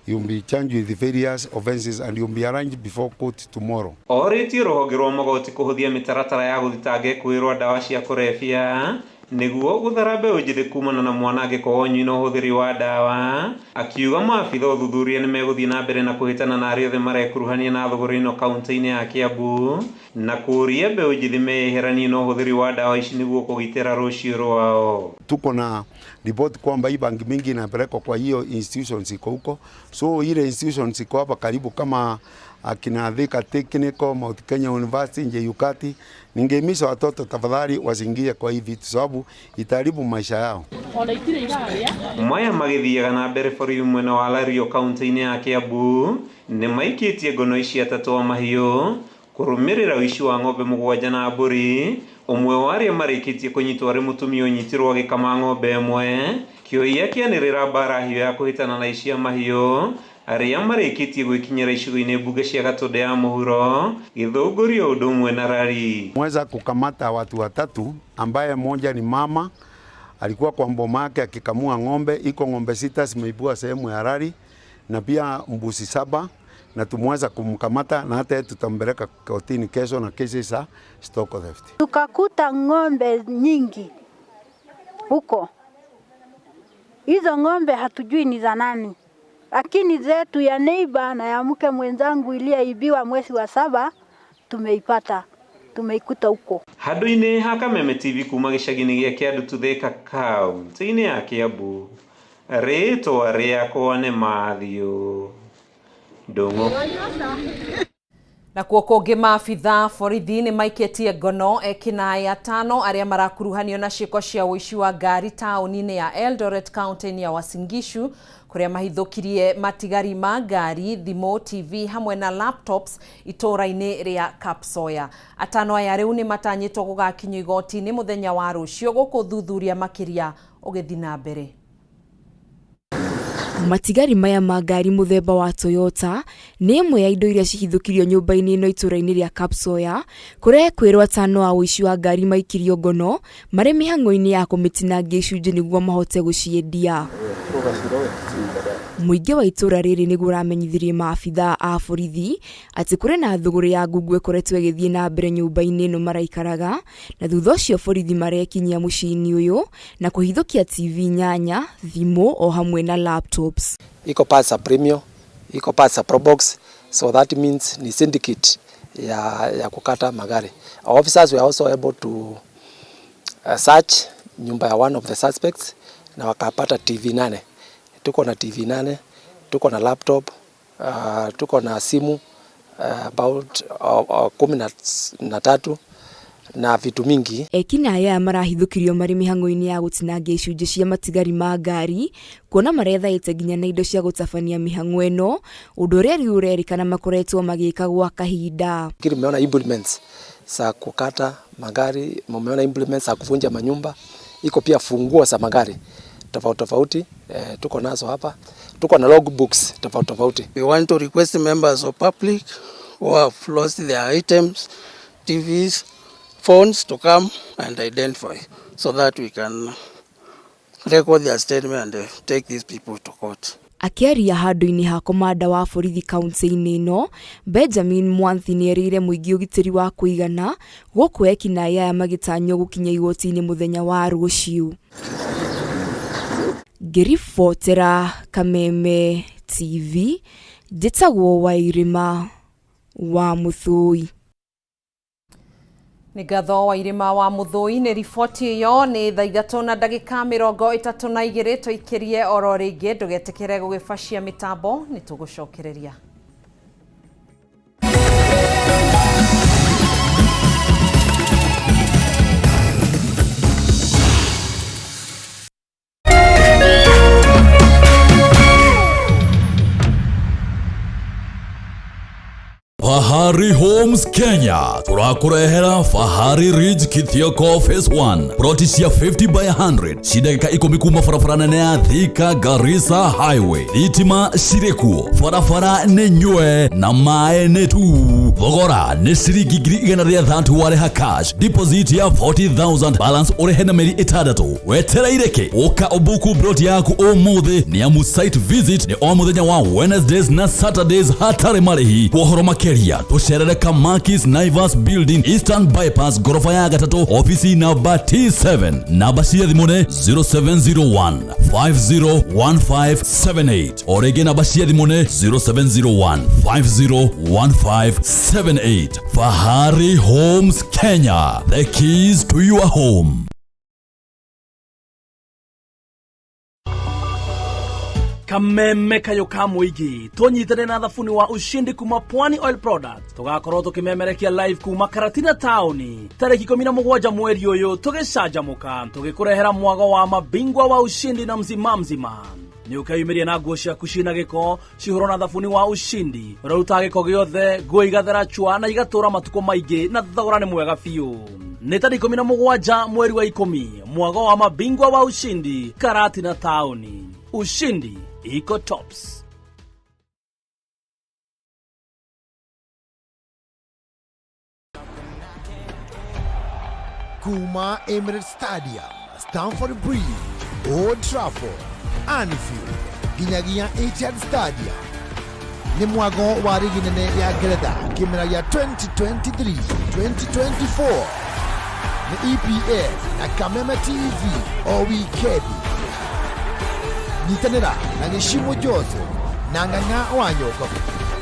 He will be charged with various offenses and he will be arraigned before court tomorrow. Orĩtie rũhonge rwa magoti kũhũthia mĩtaratara ya gũthitanga ekũĩrwo ndawa cia kũrebia nĩguo gũthara mbeũ njĩthĩ kumana na mwanangĩko wa ũnyui na ũhũthĩri wa ndawa, akiuga maabitha ũthuthuria nĩmegũthiĩ na mbere na kũhĩtana na arĩa othe marekuruhania na thũgũrĩ ĩno kaunti-inĩ ya Kiambu na kũũria mbeũ njĩthĩ meyeheranie na ũhũthĩri wa ndawa ici nĩguo kũgitĩra rũciũ rwao. Tuko na ripoti kwamba hii bangi mingi inapelekwa kwa hiyo institutions iko huko, so ile institutions iko hapa karibu kama akina Thika Technical, Mount Kenya University, JKUAT. Ningehimiza watoto tafadhali wasiingie kwa hii vitu sababu itaharibu maisha yao. Maya magĩthiaga na mbere borithi mwena wa Lario kaunti-inĩ ya Kiambu nĩmaikĩtie ngono ici 3 a mahiũ kũrũmĩrĩra ũici wa ng'ombe 7 na mbũri. Ũmwe wa arĩa marĩkĩtie kũnyitwo arĩ mũtumia ũnyitirwo agĩkama ng'ombe ĩmwe. Kĩoi akĩanĩrĩra mbara hiũ ya kũhĩtana na ici a mahiũ Arĩa marĩkĩtie gwĩkinyĩra icigo-inĩ mbunge cia Gatũndũ ya mũhuro, Gĩthũngũri o ũndũ ũmwe na Rari. Mweza kukamata watu watatu ambaye mmoja ni mama alikuwa kwa mboma yake akikamua ng'ombe, iko ng'ombe 6 zimeibua sehemu ya Rari na pia mbuzi 7, na tumeweza kumkamata na hata tutampeleka kotini kesho na kesi za stock theft. Tukakuta ng'ombe nyingi huko, hizo ng'ombe hatujui ni za nani, lakini zetu ya neighbor na ya mke mwenzangu iliyoibiwa mwezi wa 7 tumeipata, tumeikuta huko. Handũ-inĩ ha Kameme TV kuma gĩcagi-inĩ gĩa Kĩandutu Thika kaunti-inĩ ya Kiambu, rĩtwa rĩakwa nĩ Matthew Ndung'u. Nakuo kũngĩ maabitha borithi nĩ maikĩtie ngono ekinaĩ 5 arĩa marakuruhanio na ciĩko cia ũici wa ngari taũni-inĩ ya Eldoret kaunti-inĩ ya Uasin Gishu kũrĩa mahithũkirie matigari ma ngari, thimũ, TV hamwe na laptops itũũra-inĩ rĩa Kapsoya. 5 aya rĩu nĩ matanyĩtwo gũgakinyio igoti-inĩ mũthenya wa rũciũ gũkũ thuthuria makĩria ũgĩthiĩ na mbere. Matigari maya ma ngari mũthemba wa Toyota nĩ ĩmwe ya indo iria cihithũkirio nyũmba-inĩ ĩno itũũra-inĩ rĩa Kapsoya kũrĩa ekwĩrwo 5 a ũici wa ngari maikirio ngono marĩ mĩhang'o-inĩ ya kũmĩtinangia icunjĩ nĩguo mahote gũciendia. Mũingĩ wa itũũra rĩrĩ nĩguo ũramenyithirie maabitha a borithi atĩ kũrĩ na thũgũrĩ ya ngungu ĩkoretwo ĩgĩthiĩ na mbere nyũmba-inĩ ĩno maraikaraga, na thutha ũcio borithi marekinyia mũciĩ-inĩ ũyũ na kũhithũkia TV 8, thimũ o hamwe na laptops. Iko parts za Premio, iko parts za Probox, so that means ni syndicate ya kukata magari. Our officers were also able to search nyumba ya one of the suspects na wakapata TV 8. Tuko na TV 8, tuko na laptop, tuko na simu about 13 na vitu mingi. Ekinaĩ aya marahithũkirio marĩ mĩhang'o-inĩ ya gũtinangia icunjĩ cia matigari ma ngari kuona marethaĩte nginya na indo cia gũtabania mĩhang'o ĩno, ũndũ ũrĩa rĩu ũrerĩkana makoretwo magĩka gwa kahinda. Lakini mmeona implements za kukata magari, mmeona implements za kuvunja manyumba, iko pia funguo za magari tofauti tofauti, tuko nazo hapa, tuko na logbooks tofauti tofauti. We want to request members of public who have lost their items, TVs, phones to come and identify so that we can record their statement and take these people to court. Akĩaria handũ-inĩ ha komanda wa borithi kaunti-inĩ ĩno, Benjamin Mwanthi nĩerĩire mũingĩ ũgitĩri wa kũigana gũkũ ekinaĩ aya magĩtanywo gũkinya igoti-inĩ mũthenya wa rũciũ. Ngĩribotera Kameme TV, njĩtagwo Wairĩma wa Mũthũi. Nĩ ngatho Wairĩma wa Mũthũi nĩ riboti ĩyo. Nĩ thaa 3:32 tũikĩrie oro rĩngĩ, ndũgetĩkĩre gũgĩbacia mĩtambo, nĩ tũgũcokereria. Fahari Homes Kenya tũrakũrehera Fahari Ridge Kithioko Phase 1 ploti cia 50 by 100 ci ndagĩka 10 kuma barabara nene ya Thika Garissa Highway. Thitima cirĩ kuo, barabara nĩ nyue na maĩ nĩ tu. Thogora nĩ ciringi 130,000 warĩha cash, deposit ya 40,000, balance ũrĩhe na mĩeri 6. Wetereire kĩ? Ũka ũbuku ploti yaku ũmũthĩ nĩ amu site visit nĩ o mũthenya wa Wednesdays na Saturdays hatarĩ marĩhi. Kwa ũhoro makĩria tũcerere Kamakis Naivas Building, Eastern Bypass, gorofa ya 3, ofisi namba T7. Namba cia thimũ nĩ 0701 501578. O rĩngĩ namba cia thimũ nĩ 0701 501578. Fahari Homes Kenya, the keys to your home. Kameme kayo ka mũingĩ tũnyitane na thabuni wa ushindi kuma Pwani Oil Products tũgakorwo tũkĩmemerekia live kuma Karatina taũni tarĩki 17 mweri ũyũ, tũgĩcanjamũka tũgĩkũrehera mwago wa mabingwa wa ushindi na mzima mzima. Nĩ ũkeyumĩria na nguo ciaku ciĩna gĩko cihũrwo na thabuni wa ushindi ũrĩa ũrutaga gĩko gĩothe, nguo igathera chwa na igatũra matukũ maingĩ na thogora nĩ mwega biũ. Nĩ tarĩki 17 mweri wa 10, mwago wa mabingwa wa ushindi Karatina taũni. Ushindi iko tops. Kuma Emirates Stadium, Stamford Bridge, Old Trafford, Anfield nginyagia Etihad Stadium. Nĩ mwago wa rigi nene ya Ngeretha kĩmera gĩa 2023-2024 nĩ EPL na Kameme TV o wikendi. Nyitanĩra na Gĩcimo Joseph na Ng'ang'a wa Nyokabu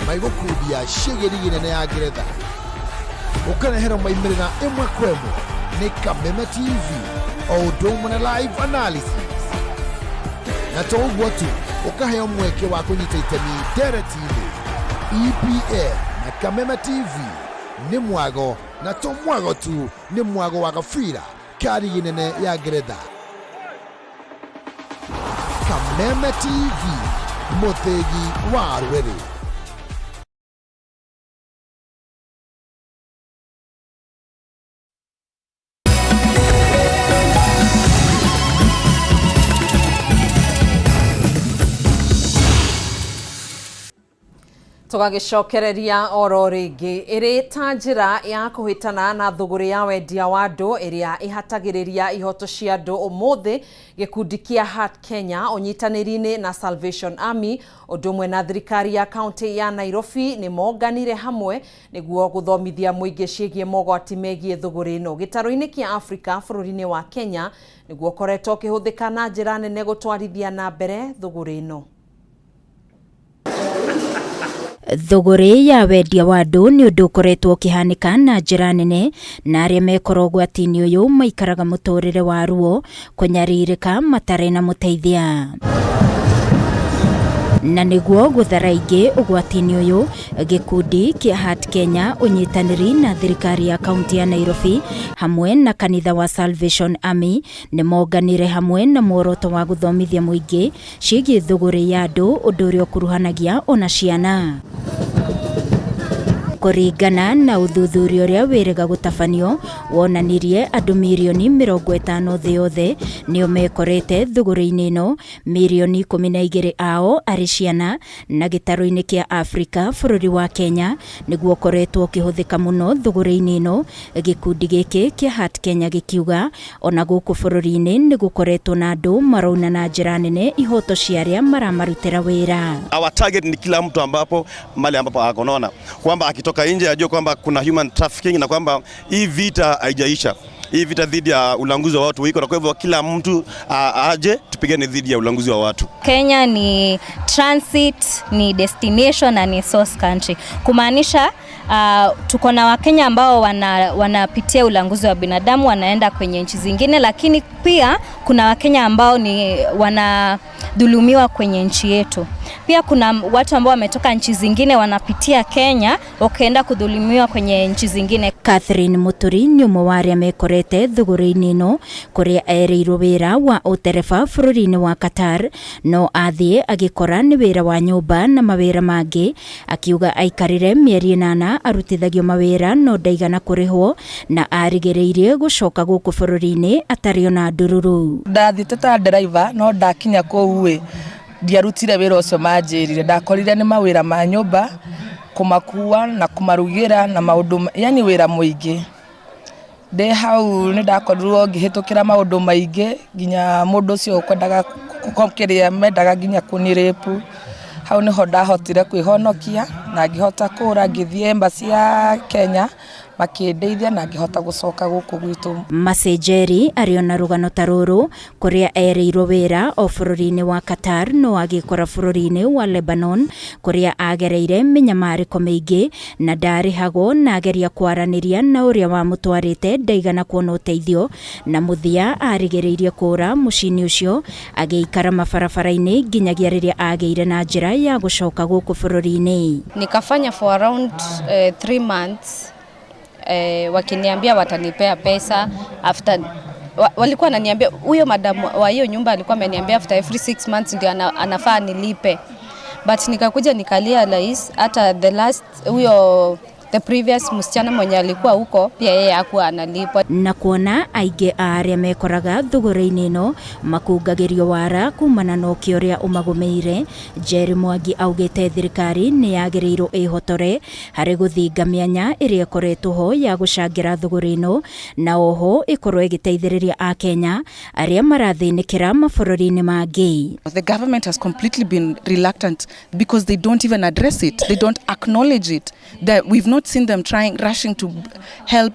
maigũkundia ciĩgiĩ rigi nene ya Ngeretha. Ũkareherwo maimĩrĩra ĩmwe kwa ĩmwe nĩ Kameme TV o ũndũ ũmwe na live analysis. Na to ũguo tu, ũkaheo mweke wa kũnyita itemi ndereti-inĩ. EPL na Kameme TV nĩ mwago, na to mwago tu, nĩ mwago wa gabira ka rigi nene ya Ngeretha. Kameme TV, mũthĩgi wa rũrĩrĩ. Tũgagĩcokereria oro rĩngĩ ĩrĩ ta njĩra ya kũhĩtana na thũgũrĩ ya wendia wa andũ ĩrĩa ĩhatagĩrĩria ihoto cia andũ. Ũmũthĩ gĩkundi kĩa Heart Kenya ũnyitanĩri-inĩ na Salvation Army ũndũ ũmwe na thirikari ya kaunti ya Nairobi nĩ monganire hamwe nĩguo gũthomithia mũingĩ ciĩgiĩ mogwati megiĩ thũgũrĩ ĩno gĩtarũ-inĩ kĩa Afrika bũrũri-inĩ wa Kenya nĩguo ũkoretwo ũkĩhũthĩka na njĩra nene gũtwarithia na mbere thũgũrĩ ĩno. Thũgũrĩ ya wendia wa andũ nĩ ũndũ ũkoretwo ũkĩhanĩka na njĩra nene, na arĩa mekorwo ũgwati-inĩ ũyũ maikaraga mũtũrĩre wa ruo, kũnyarirĩka matarĩ na mũteithia. Na nĩguo gũthara ingĩ ũgwati-inĩ ũyũ, gĩkundi kĩa Heart Kenya ũnyitanĩri na thirikari ya kaunti ya Nairobi hamwe na kanitha wa Salvation Army nĩ monganire hamwe na muoroto wa gũthomithia mũingĩ ciĩgiĩ thũgũrĩ ya andũ, ũndũ ũrĩa ũkuruhanagia ona ciana. Kũringana na ũthuthuria ũrĩa wĩrĩga gũtabanio, wonanirie andũ mirioni 50 thĩ yothe nĩo mekorete thũgũrĩ-inĩ ĩno, mirioni 12 ao arĩ ciana, na gĩtarũ-inĩ kĩa Afrika bũrũri wa Kenya nĩguo ũkoretwo ũkĩhũthĩka mũno thũgũrĩ-inĩ ĩno. Gĩkundi gĩkĩ kĩa Heart Kenya gĩkiuga ona gũkũ bũrũri-inĩ nĩ gũkoretwo na andũ marauna na njĩra nene ihoto cia arĩa maramarutĩra wĩra. Our target ni kila mtu ambapo mahali ambapo ako, unaona kwamba akitoka nje ajue kwamba kuna human trafficking na kwamba hii vita haijaisha. Hii vita dhidi ya ulanguzi wa watu iko, na kwa hivyo kila mtu aje tupigane dhidi ya ulanguzi wa watu. Kenya ni transit, ni destination na ni source country. Kumaanisha tuko na Wakenya ambao wanapitia ulanguzi wa binadamu, wanaenda kwenye nchi zingine, lakini pia kuna Wakenya ambao ni wanadhulumiwa kwenye nchi yetu. Pia kuna watu ambao wametoka nchi zingine wanapitia Kenya wakaenda kudhulumiwa kwenye nchi zingine. Catherine Muturi nĩ ũmwe wa arĩa mekorete thũgũrĩ-inĩ ĩno kũrĩa erĩirwo wĩra wa ũtereba bũrũri-inĩ wa Qatar, no athiĩ agĩkora nĩ wĩra wa nyũmba na mawĩra mangĩ. Akiuga aikarire mĩeri 8 arutithagio mawĩra no ndaigana kũrĩhwo na arigĩrĩirie gũcoka gũkũ bũrũri-inĩ atarĩ ona ndururu. Ndathiĩte ta driver no ndakinya kũu ĩ ndiarutire wĩra ũcio manjĩrire, ndakorire nĩ mawĩra ma nyũmba, kũmakua na kũmarugĩra na maũndũ, yani wĩra mũingĩ. Ndĩ hau nĩ ndakorirwo ngĩhĩtũkĩra maũndũ maingĩ nginya mũndũ ũcio ũkwendaga kĩrĩa mendaga nginya kũnirĩpu. Hau nĩho ndahotire kwĩhonokia na ngĩhota kũra ngĩthiĩ embassy ya Kenya makĩndeithia na ngĩhota gũcoka gũkũ gwitũ. Macenjeri arĩ ona rũgano ta rũrũ kũrĩa erĩirwo wĩra o bũrũri-inĩ wa Qatar no agĩkora bũrũri-inĩ wa Lebanon kũrĩa agereire mĩnyamarĩko mĩingĩ na ndarĩhagwo, na ageria kwaranĩria na ũrĩa wamũtwarĩte ndaigana kuona ũteithio, na mũthia arigĩrĩirie kũra mũciĩ-inĩ ũcio agĩikara mabarabara-inĩ nginyagia rĩrĩa agĩire na njĩra ya gũcoka gũkũ bũrũri-inĩ. Nikafanya for around 3 months. Wakiniambia watanipea pesa after walikuwa wananiambia, huyo madam wa hiyo nyumba alikuwa ameniambia after every 6 months ndio anafaa nilipe, but nikakuja nikarealize hata the last huyo The previous msichana mwenye alikuwa huko pia yeye hakuwa analipwa. Na kuona aingĩ a arĩa mekoraga thũgũrĩ-inĩ ĩno makungagĩrio wara kumana na ũkĩa ũrĩa ũmagũmĩire, Jerry Mwangi augĩte thirikari nĩ yagĩrĩirwo ĩhotore harĩ gũthinga mĩanya ĩrĩa ĩkoretwo ho ya gũcangĩra thũgũrĩ ĩno, na oho ĩkorwo ĩgĩteithĩrĩria akenya arĩa marathĩnĩkĩra mabũrũri-inĩ mangĩ. The government has completely been reluctant because they don't even address it. They don't acknowledge it. That we've not seen them trying, rushing to help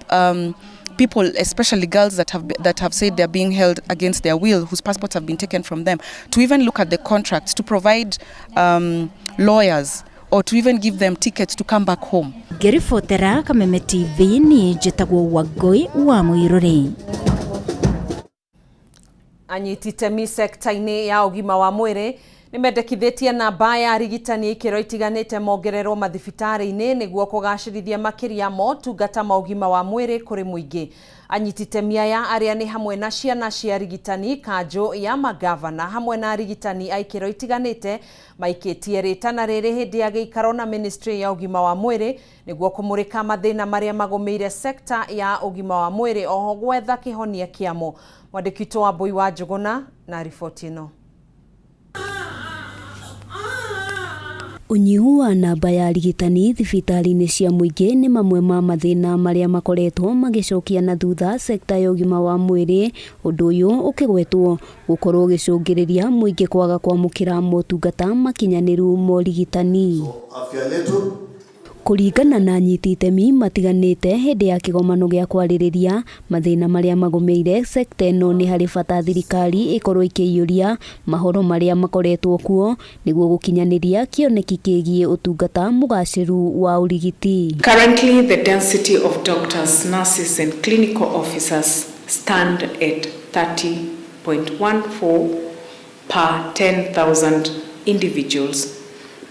people, especially girls that have said they're being held against their will, whose passports have been taken from them, to even look at the contracts, to provide lawyers, or to even give them tickets to come back home. Ngĩribotera Kameme TV niĩ njĩtagwo Wangũi wa Mũirũrĩ. Anyiti itemi sekta-inĩ ya ũgima wa mwĩrĩ nĩ mendekithĩtie namba ya arigitani ikĩro itiganĩte mongererwo mathibitarĩ-inĩ nĩguo kũgacĩrithia makĩria motungata ma ũgima wa mwĩrĩ kũrĩ mũingĩ. Anyiti itemi aya arĩa nĩ hamwe na ciana cia arigitani, kanjũ ya magavana hamwe na arigitani a ikĩro itiganĩte maikĩtie rĩtana rĩrĩ hĩndĩ ya gĩikaro na ministry ya ũgima wa mwĩrĩ nĩguo kũmũrĩka mathĩna marĩa magũmĩire sekta ya ũgima wa mwĩrĩ oho gwetha kĩhonia kĩamo. Mwandĩki witũ wa Mbui wa Njũgũna na riboti ĩno. Ũnyihu wa namba ya arigitani thibitarĩ-inĩ cia mũingĩ nĩ mamwe ma mathĩna marĩa makoretwo magĩcokia na thutha sekta ya ũgima wa mwĩrĩ, ũndũ ũyũ ũkĩgwetwo gũkorwo ũgĩcũngĩrĩria mũingĩ kwaga kwamũkĩra motungata makinyanĩru ma ũrigitani. Afya letu. Kũringana na anyiti itemi matiganĩte hĩndĩ ya kĩgomano gĩa kwarĩrĩria mathĩna marĩa magũmĩire sekta ĩno, nĩ harĩ bata thirikari ĩkorwo ĩkĩiyũria mahoro marĩa makoretwo kuo nĩguo gũkinyanĩria kĩoneki kĩgiĩ ũtungata mũgacĩru wa ũrigiti. Currently, the density of doctors, nurses, and clinical officers stand at 30.14 per 10,000 individuals,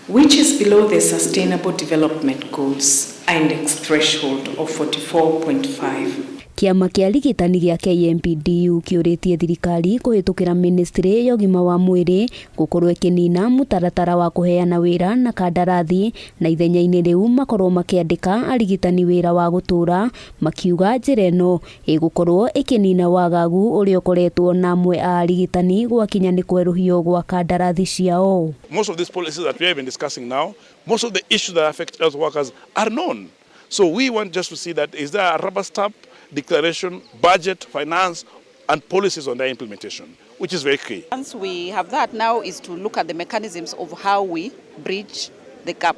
which is below the Sustainable Development Goals index threshold of 44.5. Kĩama kĩa arigitani gĩa KMPDU kĩũrĩtie thirikari kũhĩtũkĩra ministry ya ũgima wa mwĩrĩ gũkorwo ĩkĩnina mũtaratara wa kũheana wĩra na kandarathi na ithenya-inĩ rĩu makorwo makĩandĩka arigitani wĩra wa gũtũũra, makiuga njĩra ĩno ĩgũkorwo ĩkĩnina wagagu ũrĩa ũkoretwo na amwe a arigitani gwakinya nĩ kwerũhio gwa kandarathi ciao. Most of these policies that we have been discussing now, most of the issues that affect health workers are known. So we want just to see that is there a rubber stamp declaration, budget, finance, and policies on their implementation, which is very key. Once we have that, now is to look at the mechanisms of how we bridge the gap,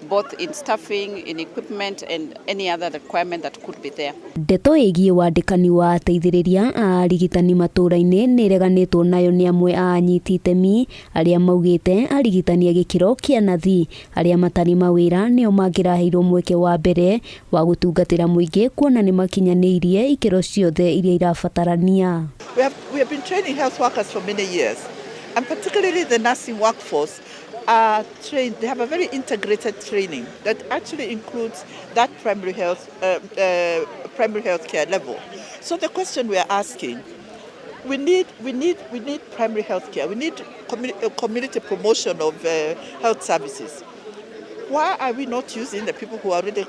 both in staffing, in equipment, and any other requirement that could be there. Ndeto ĩgiĩ wandĩkani wa ateithĩrĩria a arigitani matũũra-inĩ nĩ ĩreganĩtwo nayo nĩ amwe a anyiti itemi arĩa maugĩte arigitani a gĩkĩro kĩa nathi arĩa matarĩ mawĩra nĩo mangĩraheirwo mweke wa mbere wa gũtungatĩra mũingĩ kuona nĩ makinyanĩirie ikĩro ciothe iria irabatarania. We have been training health workers for many years, and particularly the nursing workforce are trained. They have a very integrated training that actually includes that primary health care level. So the question we are asking, we need primary health care. We need community promotion of health services. Why are we not using the people who are already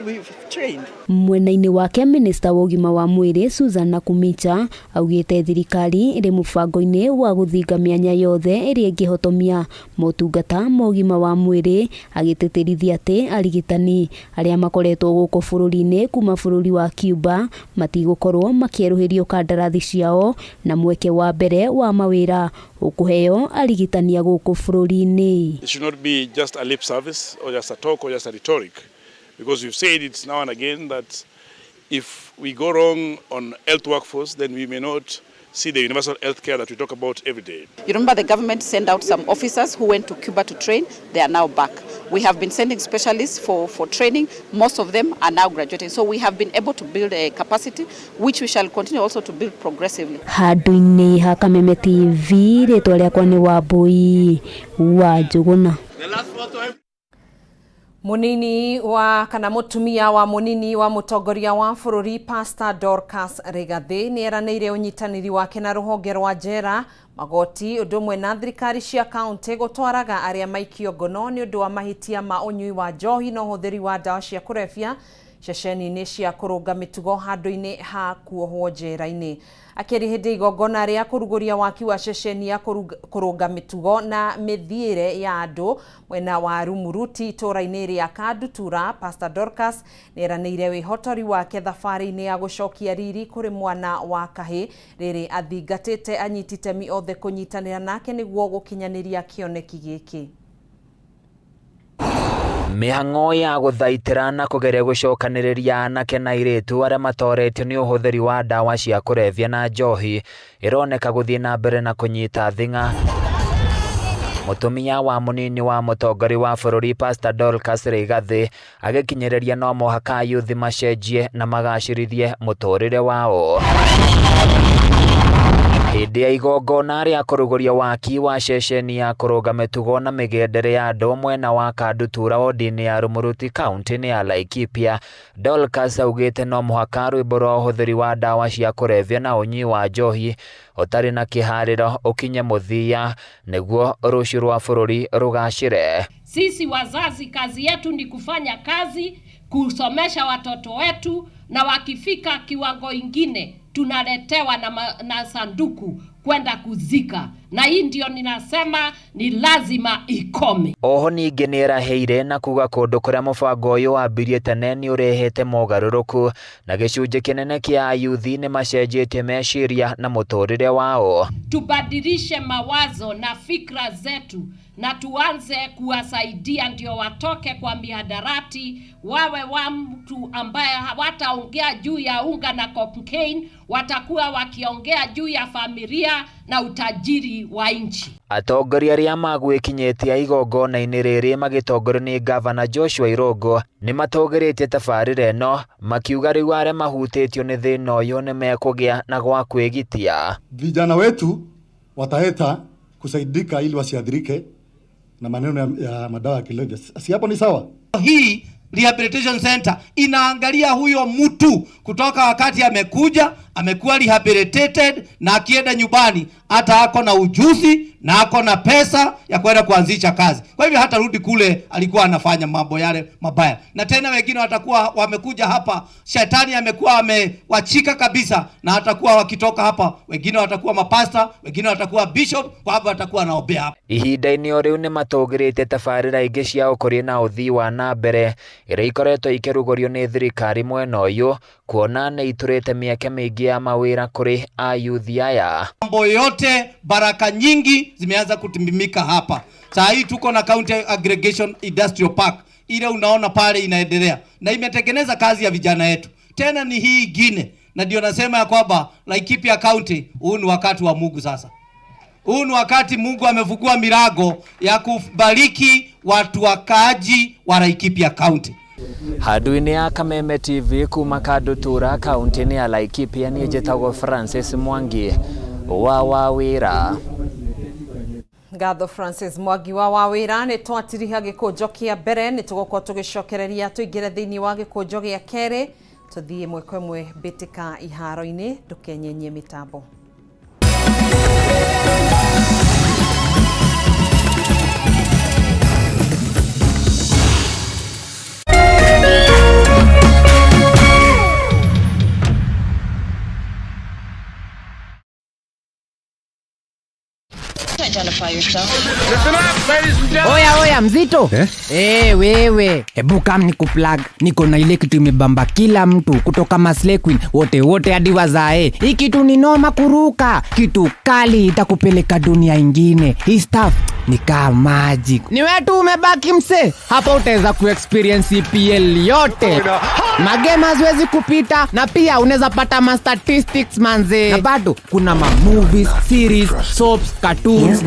we've trained? Mwena-inĩ wake, minista wa ũgima wa mwĩrĩ Susan Nakhumicha augĩte thirikari ĩrĩ mũbango-inĩ wa gũthinga mĩanya yothe ĩrĩa ĩngĩhotomia motungata ma ũgima wa mwĩrĩ, agĩtĩtĩrithia atĩ arigitani arĩa makoretwo gũkũ bũrũri-inĩ kuma bũrũri wa Cuba matigũkorwo makĩerũhĩrio kandarathi ciao na mweke wa mbere wa mawĩra ũkũheo arigitani a gũkũ bũrũri-inĩ. It should not be just a lip service or just a talk or just a rhetoric, because we've said it now and again that if we go wrong on health workforce, then we may not see the universal health care that we talk about every day. You remember the government sent out some officers who went to Cuba to train. They are now back. We have been sending specialists for training. Most of them are now graduating. So we have been able to build a capacity, which we shall continue also to build progressively. Handũ-inĩ ha Kameme TV, rĩtwa rĩakwa nĩ Wambui wa Njũgũna. Munini wa kana mutumia wa munini wa mutongoria wa bururi Pastor Dorcas Rigathi ni eranĩire ũnyitanĩri wake na rũhonge rwa njera magoti ũndũ ũmwe na thirikari cia kaunti gũtwaraga arĩa maikio ngono nĩ ũndũ wa mahĩtia ma ũnyui wa njohi na ũhũthĩri wa ndawa cia kũrebia ceceni-inĩ cia kũrũnga mĩtugo handũ-inĩ ha kuohwo njera-inĩ. Akĩaria hĩndĩ ya igongona rĩa kũrugũria waki wa ceceni ya kũrũnga mĩtugo na mĩthiĩre ya andũ mwena wa Rumuruti itũũra-inĩ rĩa Kandutura, Pastor Dorcas nĩeranĩire wĩhotori wake thabarĩ-inĩ ya gũcokia riri kũrĩ mwana wa kahĩ rĩrĩ athingatĩte anyiti itemi othe kũnyitanĩra nake nĩguo gũkinyanĩria kĩoneki gĩkĩ. Mĩhang'o ya gũthaitĩra na kũgeria gũcokanĩrĩria anake na airĩtu arĩa matoretio nĩ ũhũthĩri wa ndawa cia kũrebia na njohi ĩroneka gũthiĩ na mbere na kũnyita thing'a. Mũtumia wa mũnini wa mũtongoria wa bũrũri Pastor Dorcas Rigathi agĩkinyĩrĩria no mũhaka ayuthi macenjie na magacĩrithie mũtũrĩre wao. Hĩndĩ ya igongona rĩa kũrugũria waki wa ceceni ya kũrũnga mĩtugo na mĩgendere ya andũ mwena wa Kandutura wodi-inĩ ya Rumuruti kaunti-inĩ ya Laikipia, Dorcas augĩte no mũhaka rwĩmbo rwa ũhũthĩri wa ndawa cia kũrebia na ũnyui wa njohi ũtarĩ na kĩharĩro ũkinye mũthia nĩguo rũciũ rwa bũrũri rũgacĩre. Sisi wazazi kazi yetu ni kufanya kazi, kusomesha watoto wetu, na wakifika kiwango ingine tunaletewa na sanduku kwenda kuzika, na hii ndio ninasema ni lazima ikome. Oho ningĩ nĩeraheire na kuga kũndũ kũrĩa mũbango ũyũ wambirie tene nĩ ũrehete mogarũrũku na gĩcunjĩ kĩnene kĩa ayuthi nĩ macenjetie meciria na mũtũrĩre wao. Tubadilishe mawazo na fikra zetu na tuanze kuwasaidia ndio watoke kwa mihadarati, wawe wa mtu ambaye hawataongea juu ya unga na cocaine, watakuwa wakiongea juu ya familia na utajiri wa nchi. Atongoria arĩa magwĩkinyĩtie igongona-inĩ rĩrĩ magĩtongorio nĩ Gavana Joshua Irũngũ nĩ matũgĩrĩtie tabarĩra ĩno makiuga rĩu arĩa mahutĩtio nĩ thĩna ũyũ nĩ mekũgĩa na gwa kwĩgitia. Vijana wetu wataweza kusaidika ili wasiadhirike na maneno ya madawa ya kulevya. Si hapo ni sawa? Hii rehabilitation center inaangalia huyo mtu kutoka wakati amekuja, amekuwa rehabilitated, na akienda nyumbani hata ako na ujuzi na ako na pesa ya kwenda kuanzisha kazi. Kwa hivyo hatarudi kule alikuwa anafanya mambo yale mabaya. Na tena wengine watakuwa wamekuja hapa, shetani amekuwa amewachika kabisa, na hatakuwa wakitoka hapa, wengine watakuwa mapasta, wengine watakuwa bishop, kwa hivyo watakuwa wanaombea hapa. Ihinda-inĩ o rĩu nĩ matũgĩrĩtie tabarĩra ingĩ cia ũkũria na ũthii wa na mbere iria ikoretwo ikĩrugũrio nĩ thirikari mwena ũyũ kuona nĩ itũrĩte mĩeke mĩingĩ ya mawĩra kũrĩ ayuthi aya. Mambo yote baraka nyingi zimeanza kutimimika hapa. Saa hii tuko na County Aggregation Industrial Park ile unaona pale inaendelea na imetengeneza kazi ya vijana yetu. Tena ni hii ingine, na ndio nasema ya kwamba Laikipia County, huu ni wakati wa Mungu sasa. Huu ni wakati Mungu amefungua milango ya kubariki watu wakaaji wa Laikipia County. Handũ-inĩ ya Kameme TV kuma Kandutura kaunti-inĩ ya Laikipia niĩ njĩtagwo Francis Mwangi wa Wawĩra. Ngatho Francis Mwangi wa Wawĩra. Nĩ twatiriha gĩkũnjo kĩa mbere, nĩ tũgũkorwo tũgĩcokereria tũingĩre thĩinĩ wa gĩkũnjo gĩa kerĩ, tũthiĩ ĩmwe kwa ĩmwe mbĩtĩka iharo-inĩ, ndũkenyenyie mĩtambo. Oya oya mzito eh? Wewe hebu kam ni kuplug, niko na ile kitu imebamba kila mtu kutoka Maslay Queen wote wote hadi wazae. Hii kitu ni noma kuruka, kitu kali itakupeleka dunia ingine. Hii stuff ni kama magic. Ni wewe tu umebaki mse, hapa utaweza kuexperience EPL yote. Magame haziwezi kupita, na pia unaweza pata ma statistics manze. Na bado kuna ma movies, series, soaps, cartoons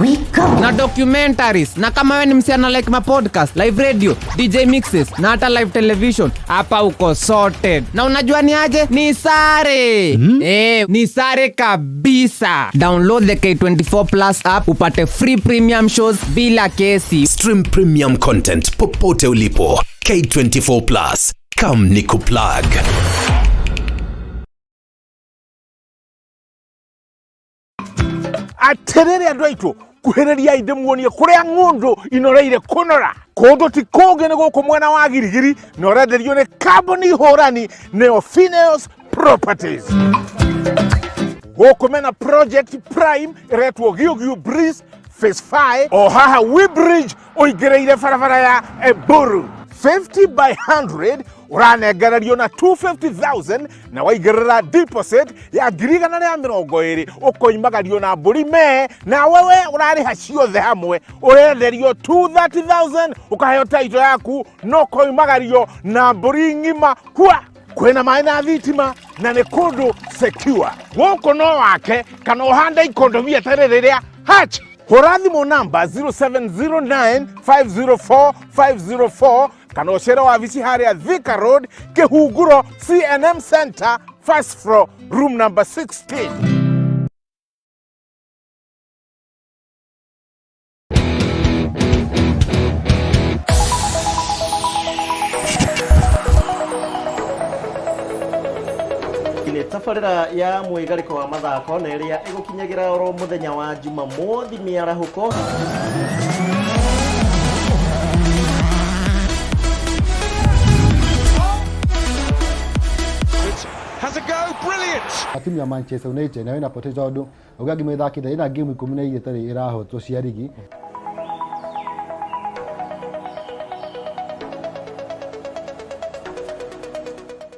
na documentaries. Na kama wewe ni msichana like ma podcast, live radio, DJ mixes na hata live television, hapa uko sorted. Na unajua ni aje? Ni sare. Ni sare kabisa. Download the K24 Plus app upate free premium shows bila kesi. Stream premium content popote ulipo. K24 Plus, come nikuplug. Atĩrĩrĩ andũ aitũ, kuhĩrĩriai ndĩmuonie kũrĩa ng'ũndũ inoreire kũnora. Kũndũ ti kũngĩ, nĩ gũkũ mwena wa Girigiri, na ũrenderio nĩ kambuni hũrani, nĩyo Phineas Properties. Gũkũ mena project prime ĩretwo Giũgiũ Breeze Phase 5, o haha Weybridge ũingĩrĩire barabara ya Eburu. 50 by 100 ũranengererio na 250,000, na waigĩrĩra deposit ya 120,000 ũkoimagario na mbũri mee, na wewe ũrarĩha ciothe hamwe. Ũrenderio 230,000, ũkaheo taito yaku no ũkoimagario na mbũri ng'ima. Kwa kwĩna maĩ na thitima, na nĩ kũndũ secure. Gũkũ no wake kana ũhande ikondobia tarĩ rĩrĩa hach. Hũra thimũ namba 0709 504 504 kana ũcere wabici harĩa Thika Road, Kĩhunguro, CNM Center, first floor, room number 16. Nĩ tabarĩra ya mwĩgarĩko wa mathako na ĩrĩa ĩgũkinyagĩra oro mũthenya wa Jumamothi mĩarahũko. Has a go, brilliant! Timu ya Manchester United nayo inapoteza tondũ uga ngima ĩthakĩte ĩna game 12 ĩtarĩ ĩrahotwo cia rigi.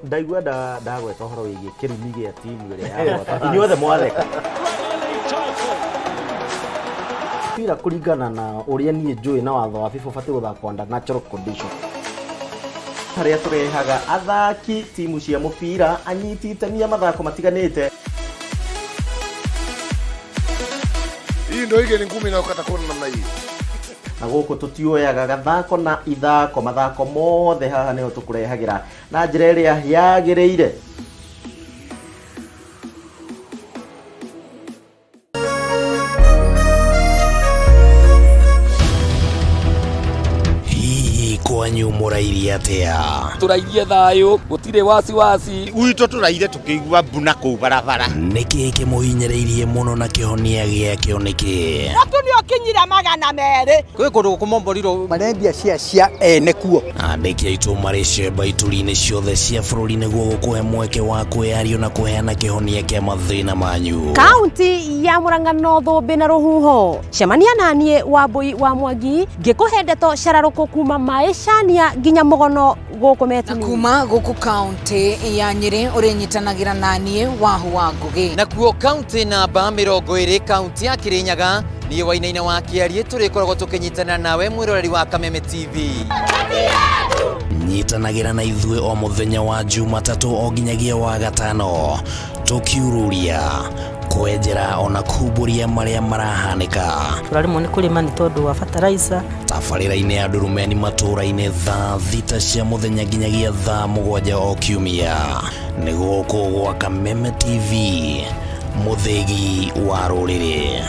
Ndaigua ndagweta ũhoro wĩgiĩ kĩrumi gĩa timu ĩrĩa yahota, inyuothe mwatheka. Mpira kũringana na ũrĩa niĩ njũĩ na watho wa FIFA ũbatiĩ gũthakwo under natural condition, harĩa tũrehaga athaki timu cia mũbira, anyiti itemi a mathako matiganĩte. Hii ndio ile ni ngumi inayokata kona namna hii. Na gũkũ tũtioyaga gathako na ithako, mathako mothe haha nĩho tũkũrehagĩra na njĩra ĩrĩa yagĩrĩire. Hihi kwanyu mũrairie atĩa? Tũrairie thayũ, gũtirĩ wasiwasi. Gwitũ tũraire tũkĩigua mbuna kũu barabara. Nĩkĩ kĩmũhinyĩrĩirie mũno na kĩhonia gĩakĩo nĩkĩ? Mũtu nĩ ũkinyire 200. Kwĩ kũndũ gũkũmomborirwo marendia cia cia ene kuo. Andĩki aitũ marĩ cemba ituri-inĩ ciothe cia bũrũri nĩguo gũkũhe mweke wa kwĩyario na kũheana kĩhonia kĩa mathĩna manyu. Kaunti ya Murang'a no thũmbĩ na rũhuho. Cemania naniĩ Wambui wa Mwangi ngĩkũhe ndeto cararũkũ kuma maĩcania nginya mũgono gũkũ Metini. Kuma gũkũ kaunti ya Nyĩrĩ ũrĩnyitanagĩra naniĩ Wahu wa Ngũgĩ. Nakuo kaunti namba 20, kaunti ya Kirinyaga, niĩ Wainaina wa Kĩarie tũrĩkoragwo tũkĩnyitanĩra nawe mwĩroreri wa Kameme TV. Nyitanagĩra na ithuĩ o mũthenya wa Jumatatũ o nginyagia wa gatano, tũkiururia, kwenjera ona kumbũria marĩa marahanĩka. Tũraremwo nĩ kũrĩma nĩ tondũ wa fertilizer. Tabarĩra-inĩ ya Ndurumeni matũũra-inĩ thaa 6 cia mũthenya nginyagia thaa 7 o kiumia. Nĩ gũkũ gwa Kameme TV, mũthĩgi wa rũrĩrĩ.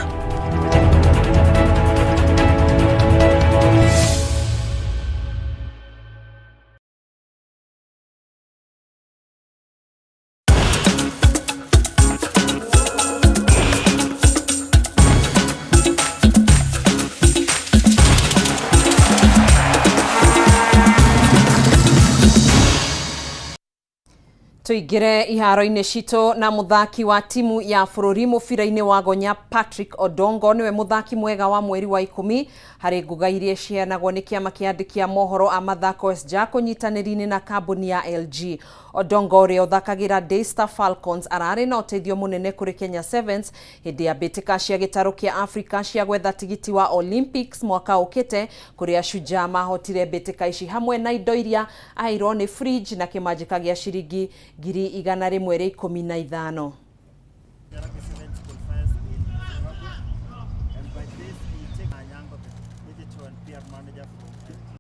Tuingire iharo-inĩ citũ na mũthaki wa timu ya bũrũri mũbira-inĩ wa gonya Patrick Odongo nĩwe mũthaki mwega wa mweri wa 10 harĩ nguga iria ciheanagwo nĩ kĩama kĩa andĩki a mohoro a mathako SJA kũnyitanĩri-inĩ na kambuni ya LG. Odongo ũrĩa ũthakagĩra Daystar Falcons ararĩ na ũteithio mũnene kũrĩ Kenya Sevens hĩndĩ ya mbĩtĩka cia gĩtarũ kĩa Africa cia gwetha tigiti wa Olympics mwaka ũkĩte, kũrĩa Shujaa mahotire mbĩtĩka ici hamwe na indo iria aheirwo nĩ fridge na kĩmanjĩka gĩa ciringi 115,000.